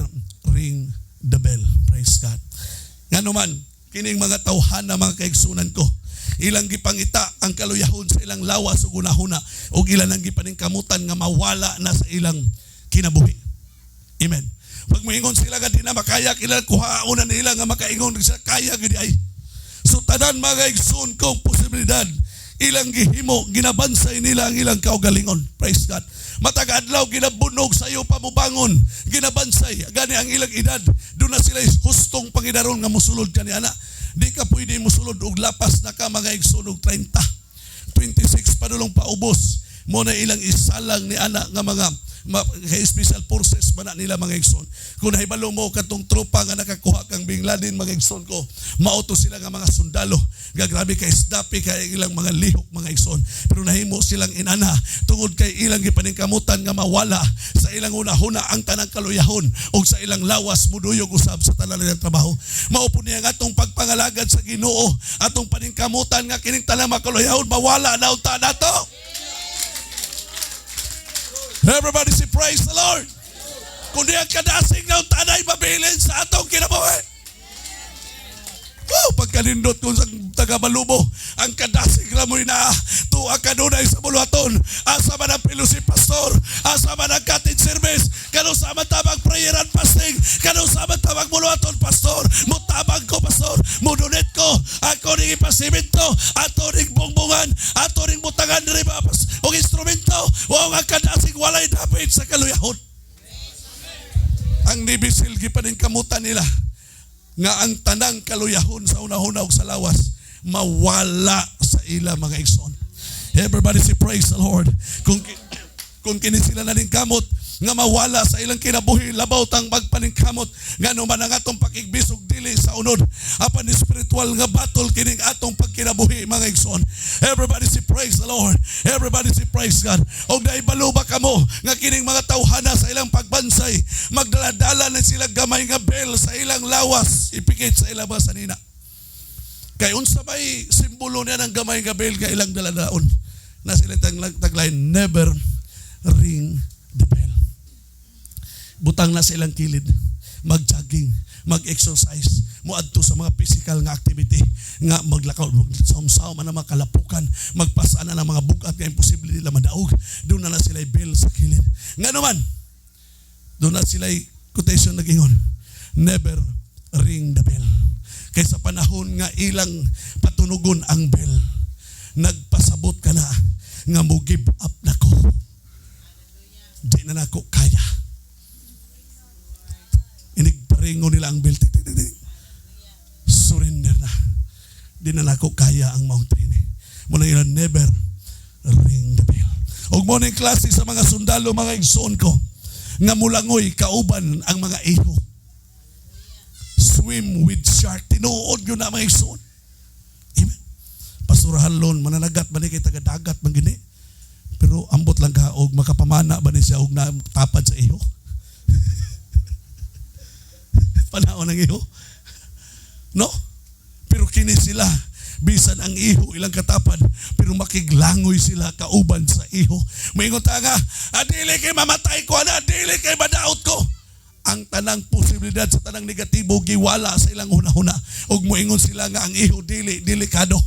ring the bell." Praise God. Ngano man, kining mga tawhana, mga kaigsunan ko, ilang gipangita ang kaluyahon sa ilang lawas ug hunahuna ug ilang ang gipaningkamutan nga mawala na sa ilang kinabuhi. Amen. Pag moingon sila nga di na makaya, ilang kuhaon na nila nga makaingon sila kaya gid ay. So tanan, mga igsoon kong posibilidad ilang gihimo, ginabansay nila ang ilang kaugalingon. Praise God. Matag adlaw ginabunog sa iyo pamubangon, ginabansay. Gani ang ilang edad, doon na sila hustong pangidaron nga musulod kani ana. Di ka pwede musulod og lapas na ka, mga igsoon, og 30. 26 padulong paubos mo na ilang isalang ni ana nga mga kay special forces man na nila, mga igsoon. Kung nahibalo mo katong tropa nga nakakuha kang Bin Laden, mga igsoon ko, mauto sila nga mga sundalo. Nga grabe kay snappy kay ilang mga lihok, mga igsoon. Pero nahimo silang inana tungod kay ilang gipaningkamutan nga mawala sa ilang una-huna ang tanang kaluyahon ug sa ilang lawas muduyog usab sa tanan nilang trabaho. Mao po niya nga atong pagpangalagad sa Ginoo, atong paningkamutan nga kining tanang makaluyahon mawala na unta nato. Everybody say, "Praise the Lord." Kundi ang kadasig na tanay mabilin sa atong kinabuhi. Oh, pagkanindot kung sa taga Malubo, ang kadasig ramoy na tuwa kanunay sa buluhaton. Asa man ang fellowship, pastor? Asa man ang cottage service? Kano sa man tabang prayer and fasting? Kano sa man tabang buluhaton, pastor? Mutabang ko, pastor. Mudonate ko. Ako ning ipasimento. Ato ning bungbungan. Ato ning butangan diri ba? Og instrumento. Wa nga kadasig walay dapit sa kaluyahon. Ang Navy SEAL, gipaningkamutan nila nga ang tanang kaluyahon sa una-una ug sa lawas mawala sa ila, mga igsoon. Everybody say, "Praise the Lord." Kung kini sila naningkamot nga mawala sa ilang kinabuhi, labaw tang magpaningkamot ngano man ang atong pakigbisog dili sa unod, apan spiritual nga battle kining atong pagkinabuhi, mga igsoon. Everybody say, "Praise the Lord." Everybody say, "Praise God." Og naibalo ba kamo nga kining mga tawhana, sa ilang pagbansay, magdala-dala na sila gamay nga bell sa ilang lawas, ipikit sa ilang mga sanina? Kay unsa may simbolo niya ng gamay nga bell nga ilang daladaon na sila tagline, "Never ring the bell"? Butang na sa ilang kilid. Mag-jogging, mag-exercise, moadto sa mga physical nga activity nga maglakaw, magsaw man ang mga kalapukan, magpasana ng mga bugat nga imposible nila madaog. Doon na sila bell sa kilid. Nga naman, doon na sila quotation nag-ingon, "Never ring the bell." Kay sa panahon nga ilang patunugon ang bell, nagpasabot ka na nga mo give up na ko. Di na nako kaya. Inig paringo nila ang bell. Tik, tik, tik, tik. Surrender na. Di na nako kaya ang maong training. Muna ilang never ring the bell. Og mo ning klase sa mga sundalo, mga igsoon ko, nga mulangoy kauban ang mga iho. Swim with shark. Tinuod yun na, mga igsoon. Amen. Pastor Halon, mananagat ba ni kay taga-dagat man gini? Pero ambot lang ka og makapamana ba ni siya og natapad sa iho? Panahon ng iho. No? Pero kini sila, bisan ang iho ilang katapad, pero makiglangoy sila kauban sa iho. Moingon ta nga, "Ah, dili kay mamatay ko, ana, dili kay madaot ko." Ang tanang posibilidad sa tanang negatibo giwala sa ilang hunahuna. Ug moingon sila nga ang iho dili delikado.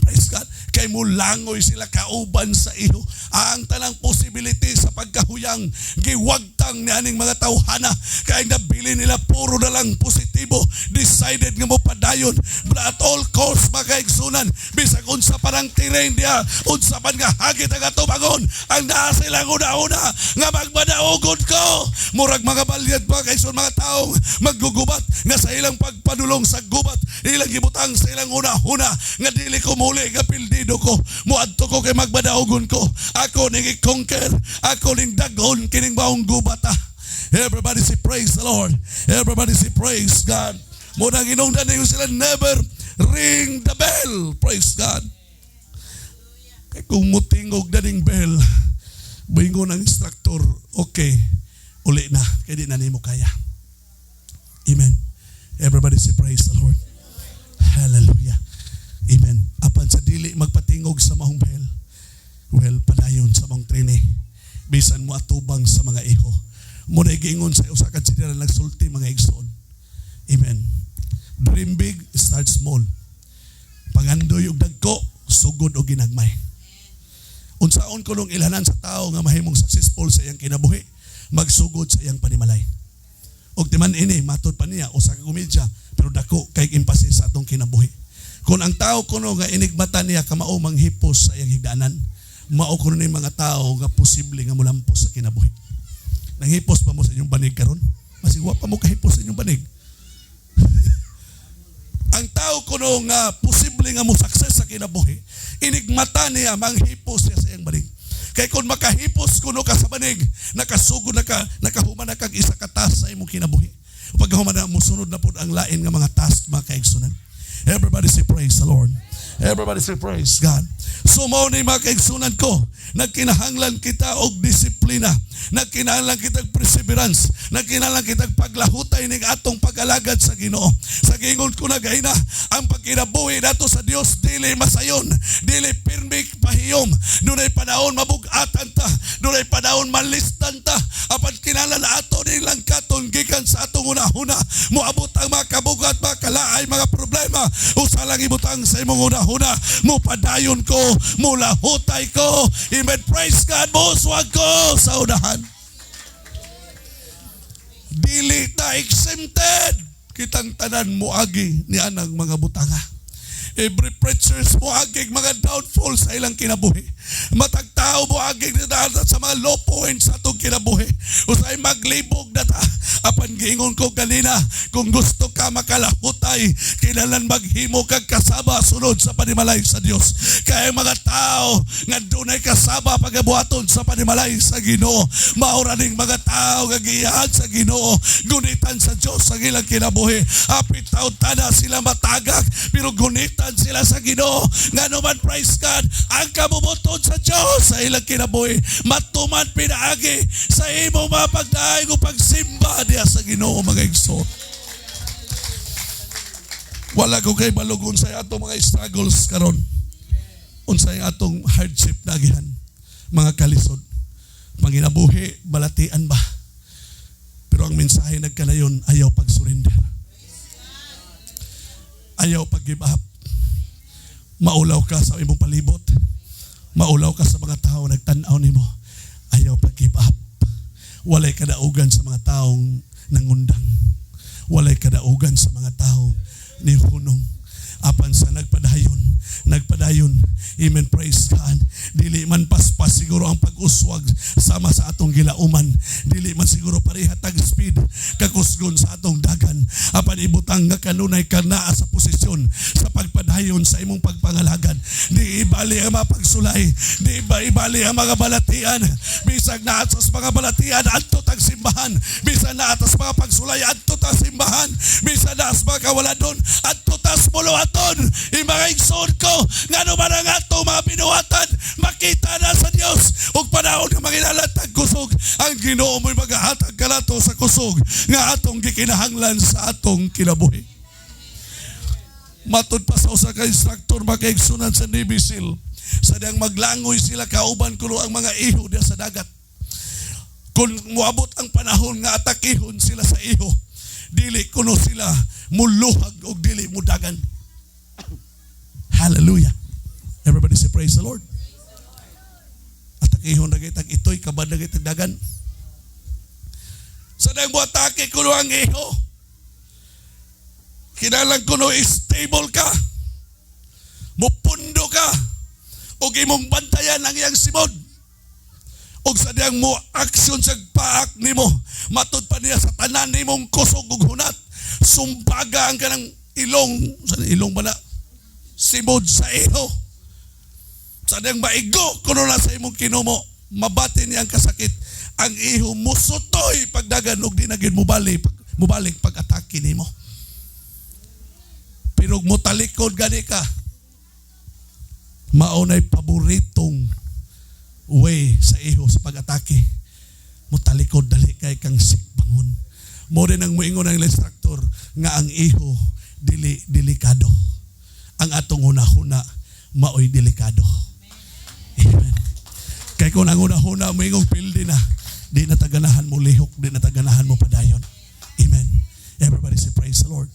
Praise God. Kay mulangoy sila kauban sa iho. Ang tanang possibility sa pagkahuyang giwagtang ni aning mga tawhana. Kay nabili nila puro na lang positibo. Decided nga mo padayon. But at all costs, mga kaigsunan. Bisag unsa parang terrain diya. Unsa man nga hagit ang atubangon. Ang naa sa ilang una-una nga magmadaogon ko. Murag mga balyad, mga kaigsunan, mga taong maggugubat nga sa ilang pagpadulong sa gubat, ilang gibutang sa ilang una-una nga dili ko muli nga pildido ko, muadto ko kay magbadaogon ko, ako ning i-conquer, ako ning daghon kining maong gubat, ah. Everybody say praise the Lord. Everybody say praise God. Mo na ginungdan ninyo sila, never ring the bell. Praise God. Kay kung mutingog na ning bell, moingon ang instructor, "Okay, uli na, kay di na nimo kaya." Amen. Everybody say praise the Lord. Hallelujah. Amen. Apan sa dili magpatingog sa maong bell, well, padayon sa maong training. Bisan mo atubang sa mga iho. Muna giingon sa usa ka general nagsulti, mga igsoon. Amen. "Dream big, start small." Pangandoy og dagko, sugod og ginagmay. Unsaon kunong ilhanan sa tao nga mahimong successful sa iyang kinabuhi, magsugod sa iyang panimalay. Og timan ini, matod pa niya, usa ka komedya, pero dako kay emphasis sa atong kinabuhi. Kung ang tao kuno nga inigmata niya kamao manghipos sa iyang higdanan, mao kuno ni mga tao nga posible nga mulampos sa kinabuhi. Nanghipos pa mo sa inyong banig karon? Masig wa pa mo kahipos sa inyong banig. Ang tao kuno nga posible nga mo success sa kinabuhi, inigmata niya manghipos siya sa iyang banig. Kay kung makahipos kuno ka sa banig, nakasugod na ka, nakahuman na kag isa ka task sa imong kinabuhi. Pagkahuman na, musunod na pod ang lain nga mga task, mga kaigsunan. Everybody say praise the Lord. Everybody say praise God. So mao ni, mga kaigsunan ko, nagkinahanglan kita og disiplina, nagkinahanglan kita og perseverance, nagkinahanglan kita og paglahutay ning atong pag-alagad sa Ginoo. Sa giingon ko na gayna, ang pagkinabuhi nato sa Dios dili masayon, dili pirmi pahiyom. Dunay panahon mabug-atan ta, dunay panahon malisdan ta. Apan kinahanglan ato ning langkaton gikan sa atong una-una. Moabot ang mga kabugat, mga kalaay, mga problema. Usa lang ibutang sa imong una-una. Mupadayon ko, mulahutay ko. Amen. Praise God, muswag ko sa unahan. Dili ta exempted. Kitang tanan moagi ni anang mga butanga. Every preachers moagig mga downfall sa ilang kinabuhi. Matag tao moagig sa mga low points sa atong kinabuhi. Usay maglibog na ta. Apan giingon ko ganina, kung gusto ka makalahutay, kinahanglan maghimo kag kasaba sunod sa panimalay sa Dios. Kaya mga tao nga dunay kasaba pagabuhaton sa panimalay sa Ginoo, maura ning mga tao nga giyahan sa Ginoo, gunitan sa Dios sa ilang kinabuhi. Apit taon tana sila matagak, pero gunitan sila sa Ginoo. Ngano man, praise God, ang kabubuton sa Dios sa ilang kinabuhi matuman pinaagi sa imong mga pagdaig o pagsimba diya sa Ginoo, mga igsoon. Wala ko kay balugon sa atong mga struggles karon. Unsay atong hardship nagihan, mga kalisod. Panginabuhi, balatian ba? Kanayon, ayaw pag-surrender. Ayaw pag-give up. Maulaw ka sa imong palibot. Maulaw ka sa mga tao nagtan-aw nimo. Ayaw pag-give up. Walay kadaugan sa mga taong nangundang. Walay kadaugan sa mga taong nihunong. Apan sa nagpadayon, nagpadayon. Amen, praise God. Dili man paspas siguro ang pag-uswag sama sa atong gilauman. Dili man siguro pareha tag speed kakusgon sa atong dagan. Apan ibutang nga kanunay ka naa sa posisyon sa pagpadayon sa imong pagpangalagad. Di ibali ang mga pagsulay. Di ba ibali ang mga balatian. Bisag naa sa mga balatian, adto tag simbahan. Bisag naa sa mga pagsulay, adto tag simbahan. Bisag naa sa mga kawaladon, adto tas buluhaton. Yung mga igsoon ko, ngano man ang ato mga binuhatan, makita na sa Dios. Ug panahon nga manginahanglan kusog, ang Ginoo mo'y magahatag kanato sa kusog nga atong gikinahanglan sa atong kinabuhi. Matud pa sa usa ka instructor, mga kaigsunan, sa Navy SEAL, sa diyang maglangoy sila kauban kuno ang mga iho diya sa dagat. Kung moabot ang panahon nga atakihon sila sa iho, dili kuno sila muluhag og dili mudagan. Hallelujah. Everybody say, "Praise the Lord." Atakihon na tag ito'y kabad na tag dagan. Sa diyang atake kuno ang iho, kinahanglan kuno stable ka. Mupundo ka. Og imong bantayan ang iyang simod. Og sa diyang mo action sa paak nimo, matud pa niya sa tanan nimong kusog ug hunat. Sumbaga ang kanang ilong, sa ilong ba na? Simod sa iho. Sa diyang maigo kuno na sa imong kinumo, mabati niya ang kasakit. Ang iho musutoy pagdagan og di na gid mubalik pag atake nimo. Pero mo talikod gani ka, mao na'y paboritong way sa iho sa pag-atake. Mutalikod dali kay kang sikbangon. Mo rin ang muingon ang instructor nga ang iho dili delikado. Ang atong hunahuna maoy delikado. Amen. Kay kung ang hunahuna moingong pildi na, di na taganahan mo lihok, di na taganahan mo padayon. Amen. Everybody say, "Praise the Lord."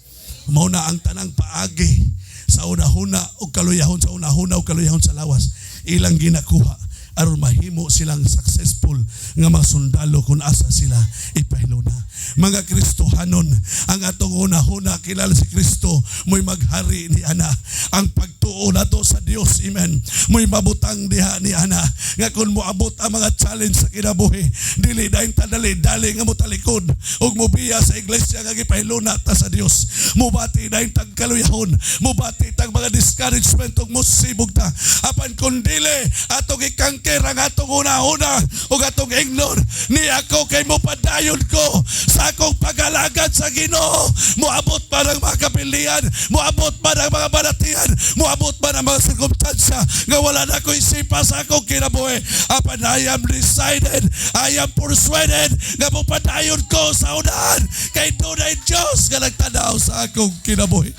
Mao na ang tanang paagi sa unahuna o kaluyahon sa unahuna o kaluyahon sa lawas ilang ginakuha aron mahimo silang successful nga mga sundalo kung asa sila ipahiluna. Mga Kristohanon, ang atong unahuna kilala si Kristo mo'y maghari ni ana. Ang pagtuo nato sa Dios, amen, mo'y mabutang diha ni ana. Nga kung moabot ang mga challenge sa kinabuhi, dili dayon tadali-dali nga motalikod ug mobiya sa iglesia nga gipahiluna ta sa Dios. Mubati dayon tag kaluyahon, mubati tag mga discouragement ug mosibog ta. Apan kung dili, atong i-conquer ang atong una-una ug atong ingnon ni ako kay mopadayon ko sa akong pag-alagad sa Ginoo. Moabot man ang mga kapilian, moabot man ang mga balatian, moabot man ang mga sirkumstansya nga wala na ko isipa sa akong kinabuhi. Apan I am decided, I am persuaded nga mopadayon ko sa unahan kay dunay Diyos nga nagtanaw sa akong kinabuhi.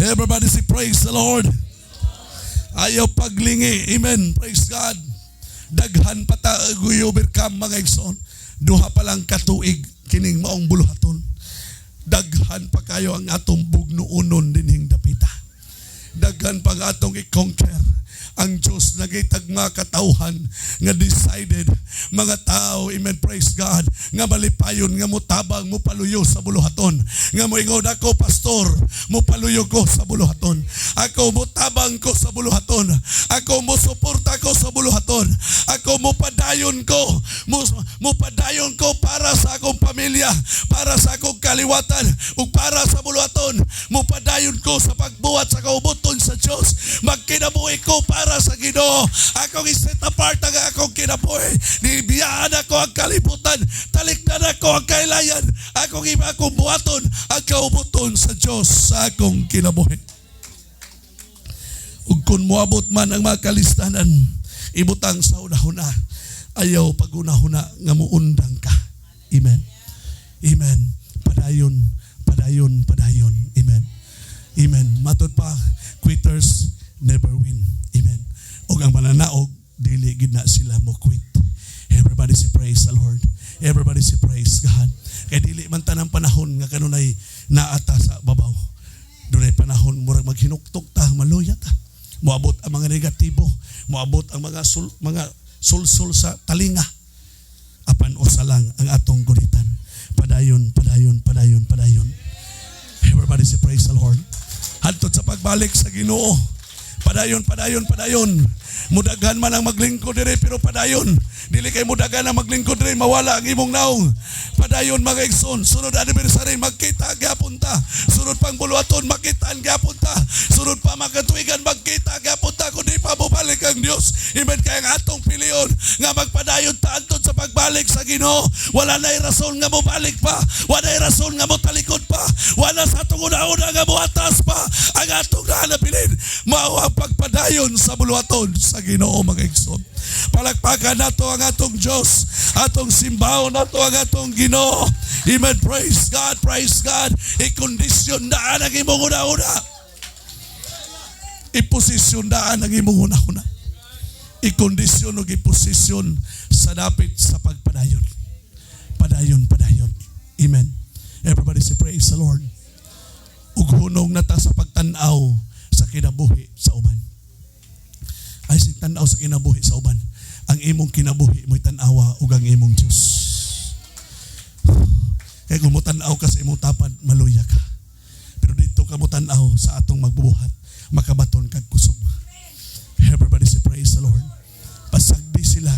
Everybody say, "Praise the Lord." Ayaw paglingi. Amen. Praise God. Daghan pa ta overcome, mga igsoon. Duha pa lang katuig kining maong buluhaton. Daghan pa kayo ang atong bugnuonon dinhing dapita. Daghan pa ang atong i-conquer. Ang Diyos nagitag mga katawhan nga decided, mga tao, amen, praise God, nga malipayon, nga mutabang, mupaluyo sa buluhaton. Nga moingon, "Ako, pastor, mupaluyo ko sa buluhaton. Ako mutabang ko sa buluhaton. Ako musuporta ko sa buluhaton. Ako mupadayon ko, mupadayon ko para sa akong pamilya, para sa akong kaliwatan, ug para sa buluhaton. Mupadayon ko sa pagbuhat sa kaubuton sa Diyos. Magkinabuhi ko para sa Ginoo. Akong i-set apart ang akong kinabuhi. Nibiyaan ako ang kalibutan. Talikdan ako ang kailayan. Akong iba akong buhaton ang kaubuton sa Diyos sa akong kinabuhi." Ug kung moabot man ang mga kalistanan, ibutang sa una-huna. Ayaw pag-una-huna nga muundang ka. Amen. Amen. Padayon, padayon, padayon. Amen. Amen. Matod pa, quitters never win. Amen. Ug ang mananaog, dili gid na sila mo quit. Everybody say, "Praise the Lord." Everybody say, "Praise God." Kay dili man tanang panahon nga kanunay naata sa babaw. Dunay panahon murag maghinuktok ta, maluya ta. Moabot ang mga negatibo, moabot ang mga sulsul sa talinga. Apan usa lang ang atong gunitan. Padayon, padayon, padayon, padayon. Everybody say, "Praise the Lord." Hantod sa pagbalik sa Ginoo. Padayon, padayon, padayon. Mudaghan man ang maglingkod dire, pero padayon. Dili kay mudaghan ang maglingkod dire, mawala ang imong naong. Padayon, mga igsoon. Sunod anniversary, magkita gyapon ta. Sunod pang buluhaton, makita gyapon ta. Sunod pa makatuigan, magkita gyapon ta. Kung di pa mobalik ang Dios. Amen. Kaya ang atong pilion nga magpadayon ta antod sa pagbalik sa Ginoo. Wala na'y rason nga mobalik pa. Wala na'y rason nga motalikod pa. Wala sa atong una-una nga moatras pa. Ang atong nahanapilin, mao ang pagpadayon sa buluhaton sa Ginoo, mga igsoon. Palakpakan nato ang atong Diyos, atong simbahon nato ang atong Ginoo. Amen. Praise God, praise God. I-kondisyon daan ang imong una-una. I-posisyon daan ang imong una-una. I-kondisyon o i-posisyon sa dapit sa pagpadayon. Padayon, padayon. Amen. Everybody say, "Praise the Lord." Ug hunong na ta sa pagtanaw sa kinabuhi sa uban. Ay si tanaw sa kinabuhi sa uban. Ang imong kinabuhi mo'y tanawa ug ang imong Diyos. Kaya kung mo-tanaw ka sa imong tapad, maluya ka. Pero dito ka mo-tanaw sa atong magbubuhat, makabaton kag kusog. Everybody say, "Praise the Lord." Pasagdi sila.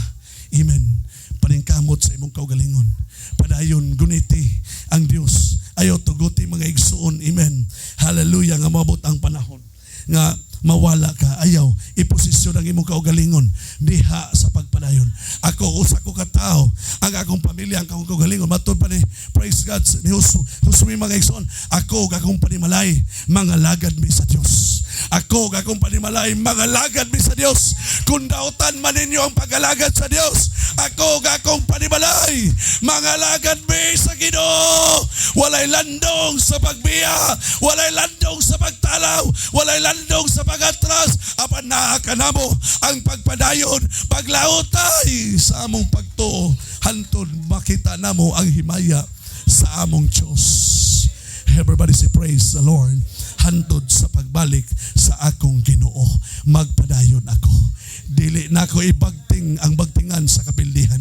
Amen. Paningkamot sa imong kaugalingon. Padayon, guniti ang Dios. Ayaw tuguti, mga igsuon. Amen. Hallelujah. Nga maabot ang panahon nga mawala ka. Ayaw, iposisyon ang imong kaugalingon diha sa pagpadayon. Ako, usa ko ka tao, ang akong pamilya, ang akong kaugalingon, matod pa ni, praise God, ni Josue, mga igsoon, ako ug akong panimalay, mga lagad mi sa Dios. Ako ug akong panimalay, mga lagad mi sa Dios. Kung dautan man ninyo ang pag-alagad sa Dios, ako ug akong panimalay, mga lagad mi sa Ginoo. Walay landong sa pagbiya, walay landong sa pagtalaw, walay landong sa pagatras, apan naa kanamo ang pagpadayon, paglautay sa among pagtuo, hantod makita namo ang himaya sa among Diyos. Everybody say, "Praise the Lord." Hantod sa pagbalik sa akong Ginoo, magpadayon ako. Dili nako ibagting ang bagtingan sa kapildihan.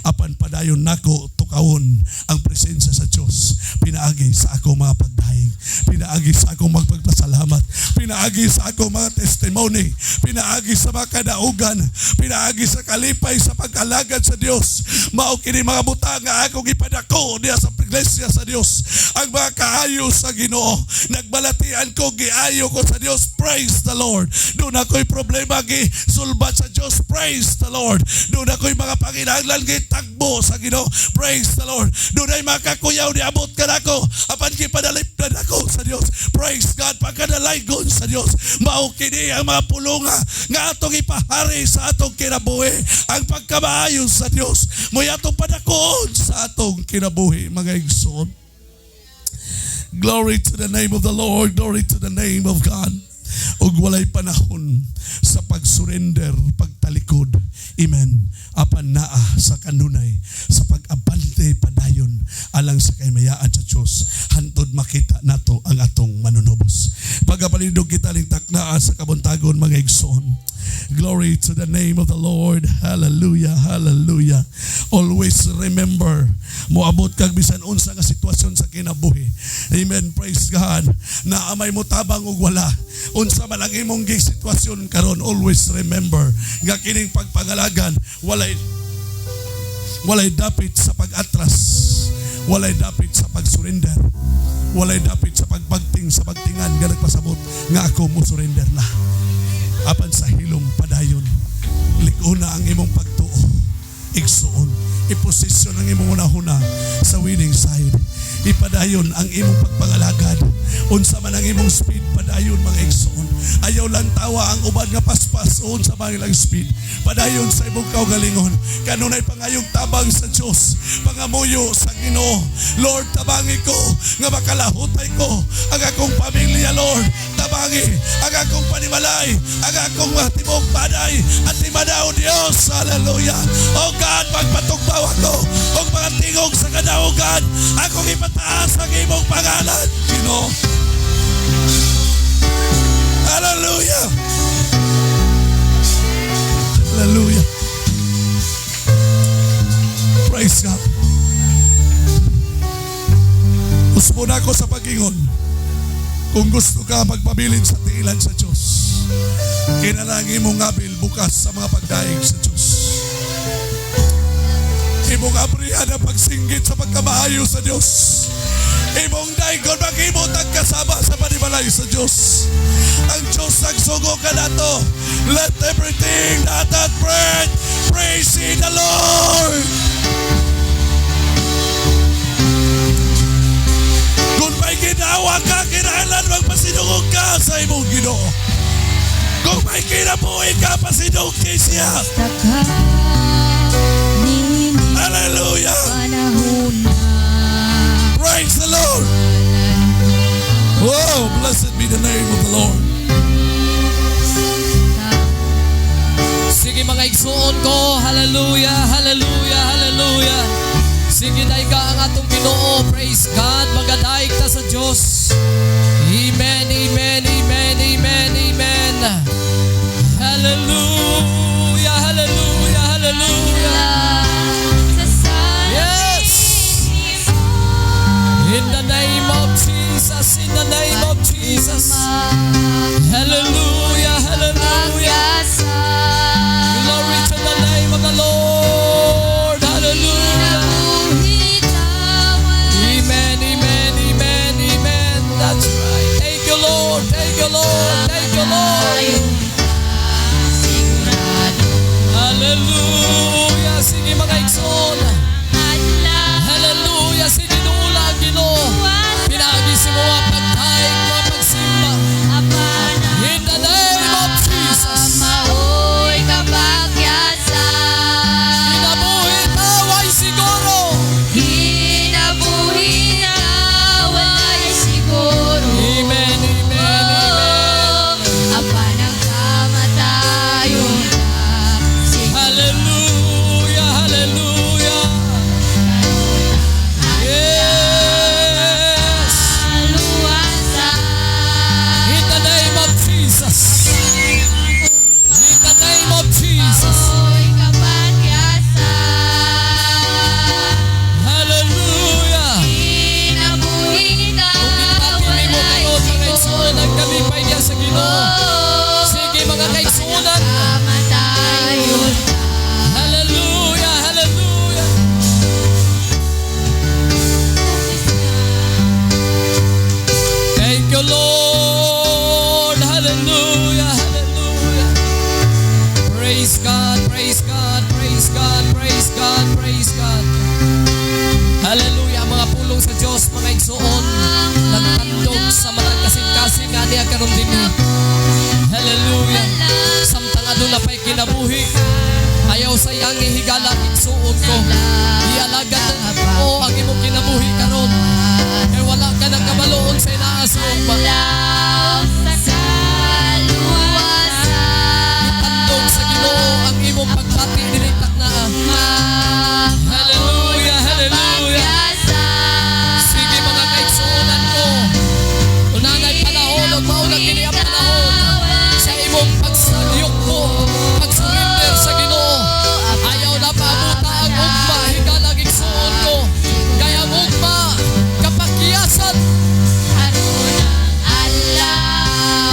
Apan padayon nako tukawon ang presensya sa Dios. Pinaagi sa akong mga pagdahig. Pinaagi sa akong magpagpasalamat. Pinaagi sa akong mga testimony. Pinaagi sa mga kadaugan. Pinaagi sa kalipay sa pag-alagad sa Dios. Mao kini mga butang nga akong ipadako diya sa iglesia sa Dios. Ang mga kaayo sa Ginoo. Nagbalatian ko, giayo ko sa Dios. Praise the Lord. Doon ako'y problema, gisulbat sa Dios. Praise the Lord. Doon ako'y mga panginahanglan, gitagbo sa Ginoo. Praise the Lord. Doon ay makakuyaw, niabot ka nako. Apan gipadalipdan ako sa Dios. Praise God. Pagkadalaygon sa Dios. Mao kini ang mga pulunga nga atong ipahari sa atong kinabuhi. Ang pagkamaayo sa Dios. Mo'y atong padakoon sa atong kinabuhi, mga igsoon. Glory to the name of the Lord. Glory to the name of God. Ug walay panahon sa pag-surrender, pagtalikod. Amen. Apan naa sa kanunay sa pag-abante padayon alang sa kahimayaan sa Dios, hantod makita nato ang atong manunubos. Pagapalindog kita ning taknaa sa kabuntagon, mga igsoon. Glory to the name of the Lord. Hallelujah. Hallelujah. Always remember, moabot kag bisan unsa nga sitwasyon sa kinabuhi. Amen. Praise God. Na amay mo tabang ug wala. Unsa man ang imong sitwasyon karon, always remember nga kining pagpangalagan, walay dapit sa pag-atras. Walay dapit sa pag-surrender. Walay dapit sa pagbagting sa bagtingan nga nagpasabot nga ako mo surrender na. Apan sa hilom, padayon. Lig-ona ang imong pagtuo. Igsuon. Iposisyon ang imong unahuna sa winning side. Ipadayon ang imong pagpangalagad. Unsa man ang imong speed, padayon, mga igsuon. Ayaw lang tawa ang uban nga paspas sa ilang speed. Padayon sa imong kaugalingon. Kanunay pangayong tabang sa Dios. Pangamuyo sa Ginoo. Lord, tabangi ko nga makalahutay ko ang akong pamilya, Lord. Tabangi ang akong panimalay, ang akong tibuok banay at timanaw, Dios. Hallelujah. Oh God, magpatugbaw ako og mga tingog sa kadaugan. Akong ipataas ang imong pangalan, Ginoo. Hallelujah. Hallelujah. Praise God. Gusto na ako sa pag-ingon. Kung gusto ka magpabilin sa tiilan sa Diyos, kinahanglan imong ngabil bukas sa mga pagdaig sa Diyos. Imong abrihan ang pagsinggit sa pagkamaayo sa Diyos. Imong daigon maghimot ang kasama sa panimalay sa Diyos. Ang Diyos nagsugo kanato. Let everything that hath breath praise ye the Lord. Kung may ginawa ka, kinahanglan magpasinungog ka sa imong Ginoo. Kung may kinabuhi ka, pasinugdi siya. Hallelujah! Praise the Lord! Oh, blessed be the name of the Lord. Sige, mga igsuon ko, hallelujah, hallelujah, hallelujah. Sige, daiga ang atong Ginoo, praise God, magadaig ta sa Diyos. Amen, amen, amen, amen, amen. Hallelujah, hallelujah, hallelujah. Yes! In the name of Jesus, in the name of Jesus. Hallelujah, hallelujah. Glory to the name of the Lord. Hallelujah. Amen, amen, amen, amen. That's right. Thank you, Lord. Thank you, Lord. Thank you, Lord. Hallelujah. Sige, mga igsoon. Hallelujah. Sige, duula ang Ginoo. Pinaagi sa mga pagdaig, mga pagsimba. In the name of Jesus. Maoy kapakyasan. Kinabuhi ta, way siguro. Kinabuhi na walay siguro. Amen, amen, amen. Apan ang kamatayon ta. Hallelujah, hallelujah. Yes. Kaluwasan. In the name of Jesus. In the name of Jesus. Maoy kapakyasan. Hallelujah. Kinabuhi na Kung gipati nimo walay karon, mga igsoon, ang siguro. kalipay niya sa Ginoo. Sige, mga kaigsuonan. Kamatayon ta. Hallelujah, hallelujah. Thank you, Lord. Hallelujah, hallelujah. Praise God, praise God, praise God, praise God, praise God. Hallelujah. Ang mga pulong sa Diyos, mga igsoon, nagtandog sa matag kasing-kasing ani karon dinhi. Hallelujah. Samtang aduna pa'y kinabuhi, ayaw sayangi, higala, igsuon ko. Ialagad mo ang imong kinabuhi karon. Kay wala ka nakabaluon sa inaa sa ugma. Adlaw sa kaluwasan. Itandog sa Ginoo ang imong pagbati dili taknaa. Hallelujah, hallelujah. Sige, mga kaigsuonan ko. Unanay panahon ug mao na kini ang panahon sa imong pagsayukbo, pagsurrender sa Ginoo. Ayaw na paabuta ang ugma, higala, igsuon ko. Kay ang ugma kapakyasan. Aron ang adlaw.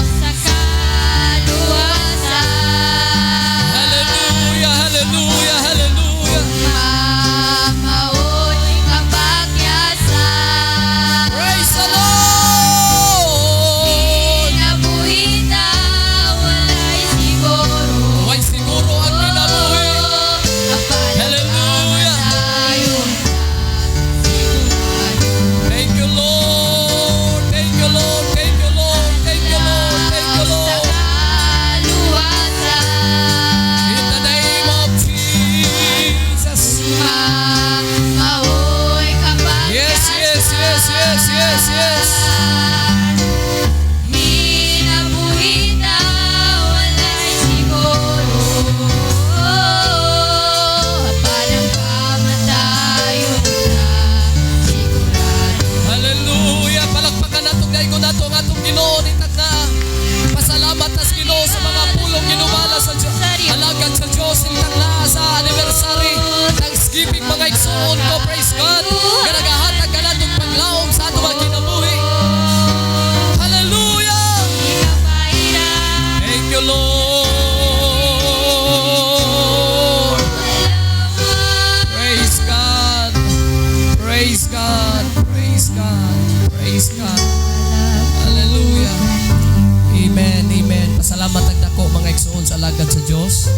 Dios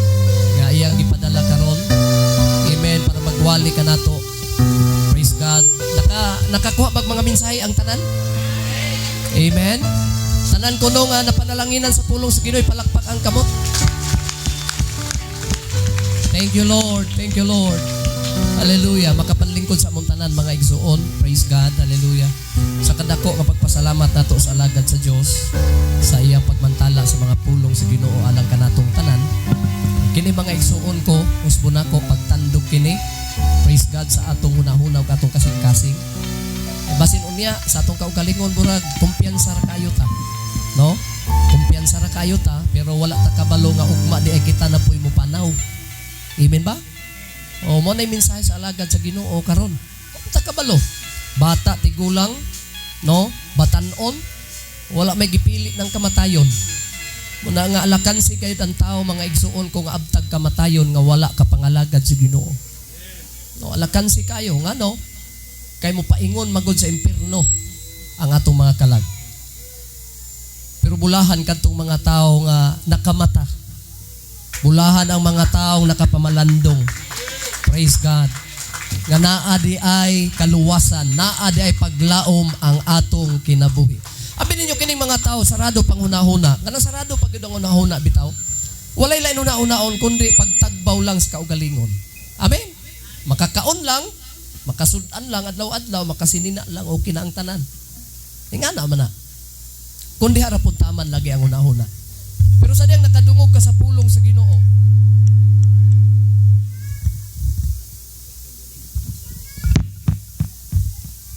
nga iyang gipadala karon. Amen, para magwali kanato. Praise God. Nakakuha bag mga mensahe ang tanan? Amen. Tanan kuno nga napanalanginan sa pulong sa Ginoo, palakpak ang kamot. Thank you, Lord. Thank you, Lord. Hallelujah. Makapanlingkod sa among tanan, mga igsuon. Praise God. Hallelujah. Sa kadako nga pagpasalamat nato sa alagad sa Dios sa iyang pagmantala sa mga pulong sa Ginoo alang kanatong tanan. Kini, mga igsuon ko, usbo nako pagtandog kini. Praise God, sa atong hunahuna ug atong kasing-kasing. Eh, basin unya sa atong kaugalingon burag kumpiyansa ra kayo ta. No? Kumpiyansa ra kayo ta, pero wala ta kabalo nga ugma di ay kita na po'y mupanaw. Amen ba? O mo na mensahe sa alagad sa Ginoo karon. Ta kabalo. Bata, tigulang, no? Batanon, wala may gipili ng kamatayon. Muna nga alakansi kayo ang tao, mga igsuon ko, nga abtag kamatayon nga wala ka pangalagad sa Ginoo. No, alakansi kayo nga, no? Kay mo paingon magod sa impierno ang atong mga kalag. Pero bulahan kadtong mga tao nga nakamata. Bulahan ang mga taong nakapamalandong. Praise God. Nga naa di ay kaluwasan, naa di ay paglaom ang atong kinabuhi. Abi ninyo kining mga tao sarado pang hunahuna. Kanang sarado pag gyud ang hunahuna bitaw. Walay lain huna-hunaon kundi pagtagbaw lang sa kaugalingon. Amen. Makakaon lang, makasudan lang adlaw-adlaw, makasinina lang, okay na ang tanan. Ingana man na. Kundi harapon taman lagi ang hunahuna. Pero sa diyang nakadungog ka sa pulong sa Ginoo,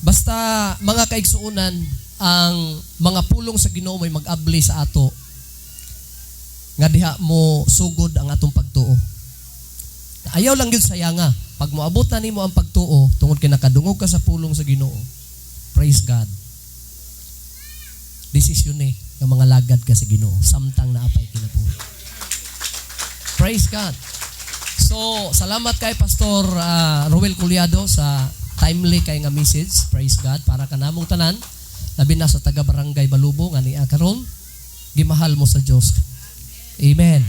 basta, mga kaigsuunan, ang mga pulong sa Ginoo may mag-abli sa ato nga diha mo sugod ang atong pagtuo. Ayaw lang gyud sayanga. Pag moabot na nimo ang pagtuo tungod kay nakadungog ka sa pulong sa Ginoo. Praise God. Desisyon eh nga mga lagad ka sa Ginoo samtang naapay kinabuhi. Praise God. So, salamat kay Pastor Ruel Culiado sa timely kay nga message. Praise God para kanamong tanan, labi na sa taga Barangay Balubo nga niya karon, gimahal mo sa Dios. Amen.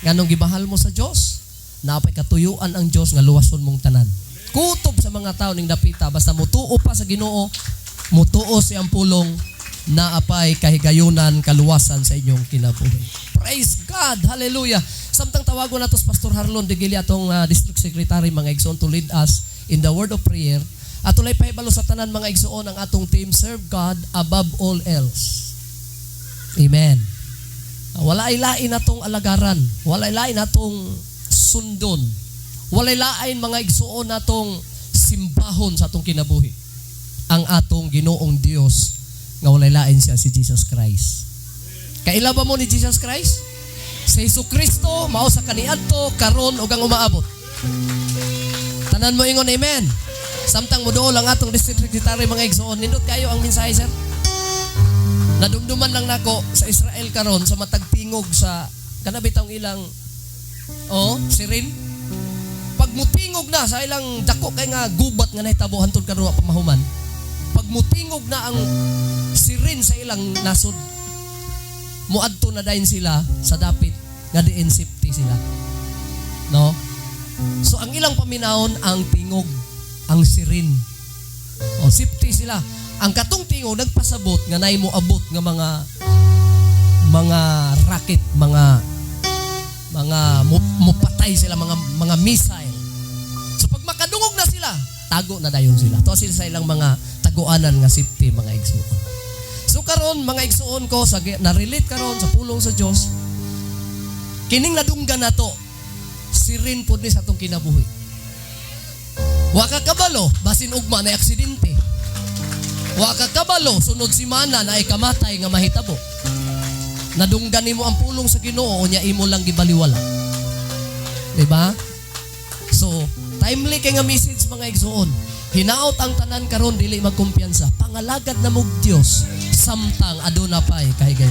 Nganong gimahal mo sa Dios, naapay katuyuan ang Dios nga luwason mong tanan. Kutob sa mga tao ning dapita, basta mutuo pa sa Ginoo, mutuo siyang pulong, naapay kahigayunan, kaluwasan sa inyong kinabuhi. Praise God! Hallelujah! Samtang tawagon nato si Pastor Harlon Digili, atong district secretary, mga igsoon, to lead us in the word of prayer. Ato lay pahibalo sa tanan, mga igsoon, ang atong team, "Serve God above all else." Amen. Wala ay lain atong alagaran. Wala ay lain atong sundon. Wala ay lain, mga igsoon, natong simbahon sa atong kinabuhi. Ang atong Ginoong Dios nga walay lain siya si Jesus Christ. Kaila ba mo ni Jesus Christ? Sa Hesus Kristo, mao sa kaniadto, karon ug ang umaabot. Tanan mo ingon, "Amen." Samtang mo ang atong district secretary, mga igsoon, nindot kayo ang mensahe, sir. Nadumduman lang nako sa Israel karon sa matag tingog sa kana bitawng ilang oh, siren. Pag mutingog na sa ilang dako kay nga gubat nga nahitabo hantod karon wa pa mahuman. Pag mutingog na ang siren sa ilang nasod, muadto na dayon sila sa dapit nga diin safety sila. No? So ang ilang paminawon ang tingog, ang siren. O safety sila. Ang katong tingog nagpasabot nga nay mo abot nga mga rocket, mga mupatay sila, mga missile. So pag makadungog na sila, tago na dayon sila. To sila sa ilang mga taguanan nga safety, mga igsuon. So karon, mga igsuon ko, sa na-relate karon sa pulong sa Dios, kining nadunggan nato sirin pod ni sa atong kinabuhi. Wa ka kabalo, basin ugma na aksidente. Wa ka kabalo, sunod simana na ay kamatay nga mahitabo. Nadunggan nimo ang pulong sa Ginoo nya imo lang gibaliwala. Diba? So, timely kay nga message, mga igsuon. Hinaot ang tanan karon dili magkumpiyansa. Pangalagad na mog Dios samtang aduna pay kahigay.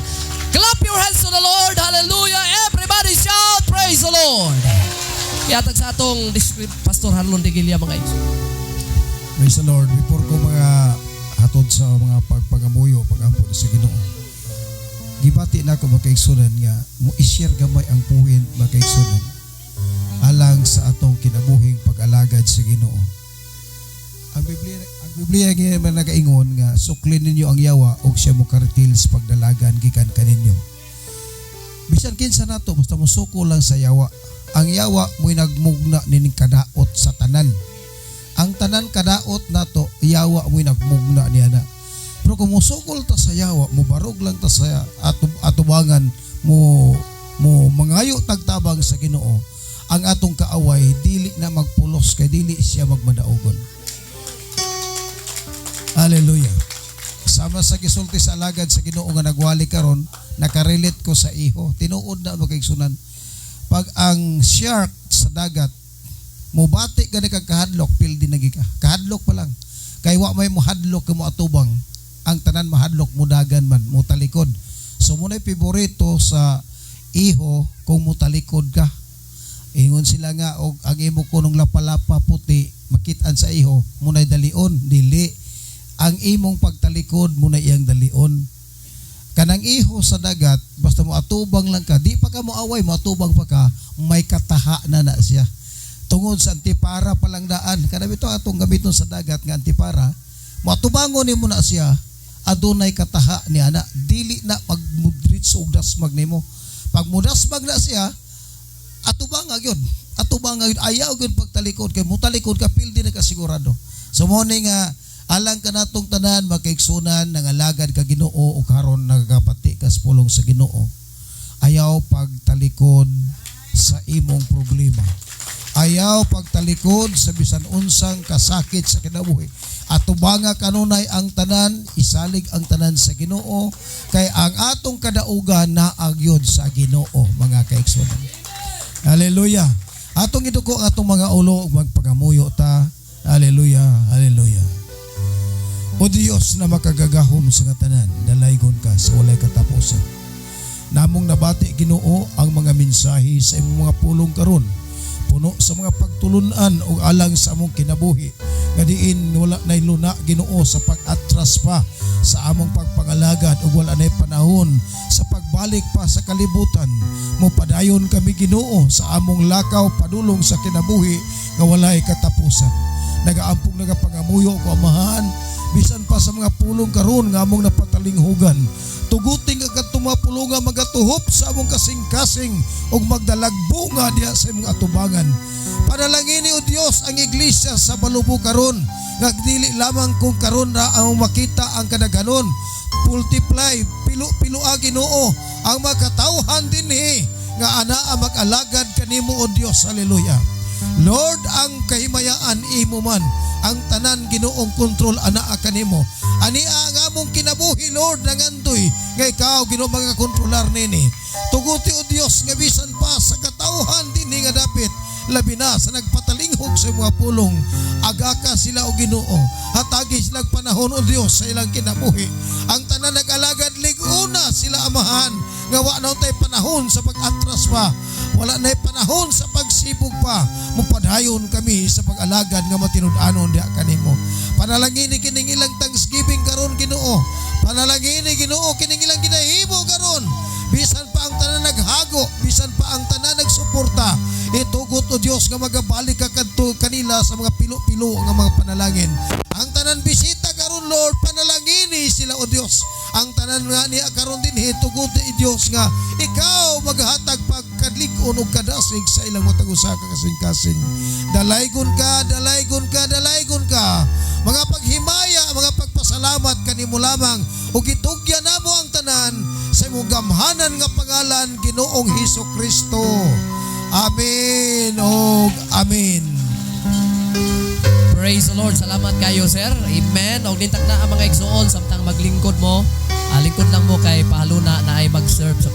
Clap your hands to the Lord. Hallelujah. Everybody shout, "Praise the Lord." Yatag sa atong district Pastor Harlon de Gilia, mga igsoon. Praise the Lord. Before ko mga hatod sa mga pagpangamuyo, pagampo sa Ginoo. Gibati na ako, mga kaigsunan, nga mo i-share gamay ang point, mga kaigsunan, alang sa atong kinabuhing pag-alagad sa Ginoo. Ang Biblia nga man nagaingon nga suklin ninyo ang yawa ug siya mo karitil sa pagdalagan gikan kaninyo. Bisan kinsa nato, basta mosuko lang sa yawa. Ang yawa mo'y nagmugna nining kadaot sa tanan. Ang tanan kadaot nato, yawa mo'y nagmugna niya na. Pero kung mosukol ta sa yawa, mobarog lang ta sa atubangan, mo mo mangayo tagtabang sa Ginoo, ang atong kaaway dili na magpulos kay dili siya magmadaogon. Hallelujah. Sama sa gisulti sa alagad sa Ginoo nga nagwali karon, nakarelate ko sa iho. Tinuod na, mga kaigsunan. Pag ang shark sa dagat, mubati gani kag kahadlok, pildi na ka. Kahadlok pa lang. Kay wa may mohadlok ka mo atubang. Ang tanan mahadlok, mudagan man, mutalikod. So muna'y paborito sa iho kung mutalikod ka. Ingon sila nga og ang imo kunong lapalapa puti makitaan sa iho, muna'y dalion, dili. Ang imong pagtalikod muna iyang dalion. Kanang iho sa dagat, basta mo atubang lang ka, di pa ka mo away, mo atubang pa ka, may kataha na na siya. Tungod sa antipara pa lang daan, kada bitaw atong gamiton sa dagat nga antipara, mo atubangon nimo na siya, adunay kataha ni ana, dili na magmudritso og dasmag nimo. Pag mudasmag na siya, atubang gyud. Atubang gyud, ayaw gyud pagtalikod kay mutalikod ka, pildi na ka sigurado. So mo ni nga alang kanatong tanan, makaigsunan, nangalagad ka Ginoo o karon nagapati ka sa pulong sa Ginoo. Ayaw pagtalikod sa imong problema. Ayaw pagtalikod sa bisan unsang kasakit sa kinabuhi. Atubanga kanunay ang tanan, isalig ang tanan sa Ginoo kay ang atong kadaugan naagyod sa Ginoo, mga kaigsunan. Hallelujah. Atong iduko ang atong mga ulo ug magpagamuyo ta. Hallelujah. Hallelujah. O Dios na makagagahom sa tanan, dalaygon ka sa walay katapusan. Namong nabati, Ginoo, ang mga mensahe sa imong mga pulong karon. Puno sa mga pagtulunan ug alang sa among kinabuhi. Nga diin wala nay luna, Ginoo, sa pag-atras pa sa among pagpangalagad ug wala nay panahon sa pagbalik pa sa kalibutan. Mopadayon kami, Ginoo, sa among lakaw padulong sa kinabuhi nga walay katapusan. Nagaampong nagapangamuyo ko, Amahan, bisan pa sa mga pulong karon nga among napatalinghugan. Tuguting ang kadtong mga pulong nga magatuhop sa among kasing-kasing ug magdalag bunga diha sa imong atubangan. Panalangini, o Dios, ang iglesia sa Balobo karon nga dili lamang kung karon ra ang makita ang kadaghanon. Multiply, pilo-pilo a, Ginoo, ang makatawhan dinhi nga ana ang mag-alagad kanimo, o Dios. Hallelujah. Lord, ang kahimayaan imo man. Ang tanan, Ginoong, kontrol anaa kanimo. Ani ang among kinabuhi, Lord, nangandoy nga ikaw, Ginoo, mga kontrolar nini. Tuguti, o Dios, nga bisan pa sa katawhan dinhi nga dapit, labi na sa nagpatalinghog sa mga pulong, agaka sila, o Ginoo. Hatagi sila panahon, o Dios, sa ilang kinabuhi. Ang tanan nag-alagad, liguna sila, Amahan, nga wa na tay panahon sa pag-atras pa. Wala na panahon sa pagsibog pa. Mupadayon kami sa pag-alagad nga matinud-anon diha kanimo. Panalangini kining ilang thanksgiving karon, Ginoo. Panalangini, Ginoo, kining ilang ginahimo karon. Bisan pa ang tanan naghago, bisan pa ang tanan nagsuporta, itugot, o Dios, nga magabalik ka kadto kanila sa mga pilo-pilo nga mga panalangin. Ang tanan bisita karon, Lord, panalangini sila, o Dios. Ang tanan nga niya karon dinhi, tuguti, Dios, nga ikaw maghatag pagkalig-on ug kadasig sa ilang matag usa ka kasing-kasing. Dalaygon ka, dalaygon ka, dalaygon ka. Mga paghimaya, mga pagpasalamat kanimo lamang ug gitugyan namo ang tanan sa imong gamhanan nga pangalan, Ginoong Hesus Kristo. Amen ug amen. Praise the Lord. Salamat kayo, sir. Amen. Og nintak na ang mga igsoon samtang maglingkod mo. Lingkod lang mo kay pahaluna na ay mag-serve sa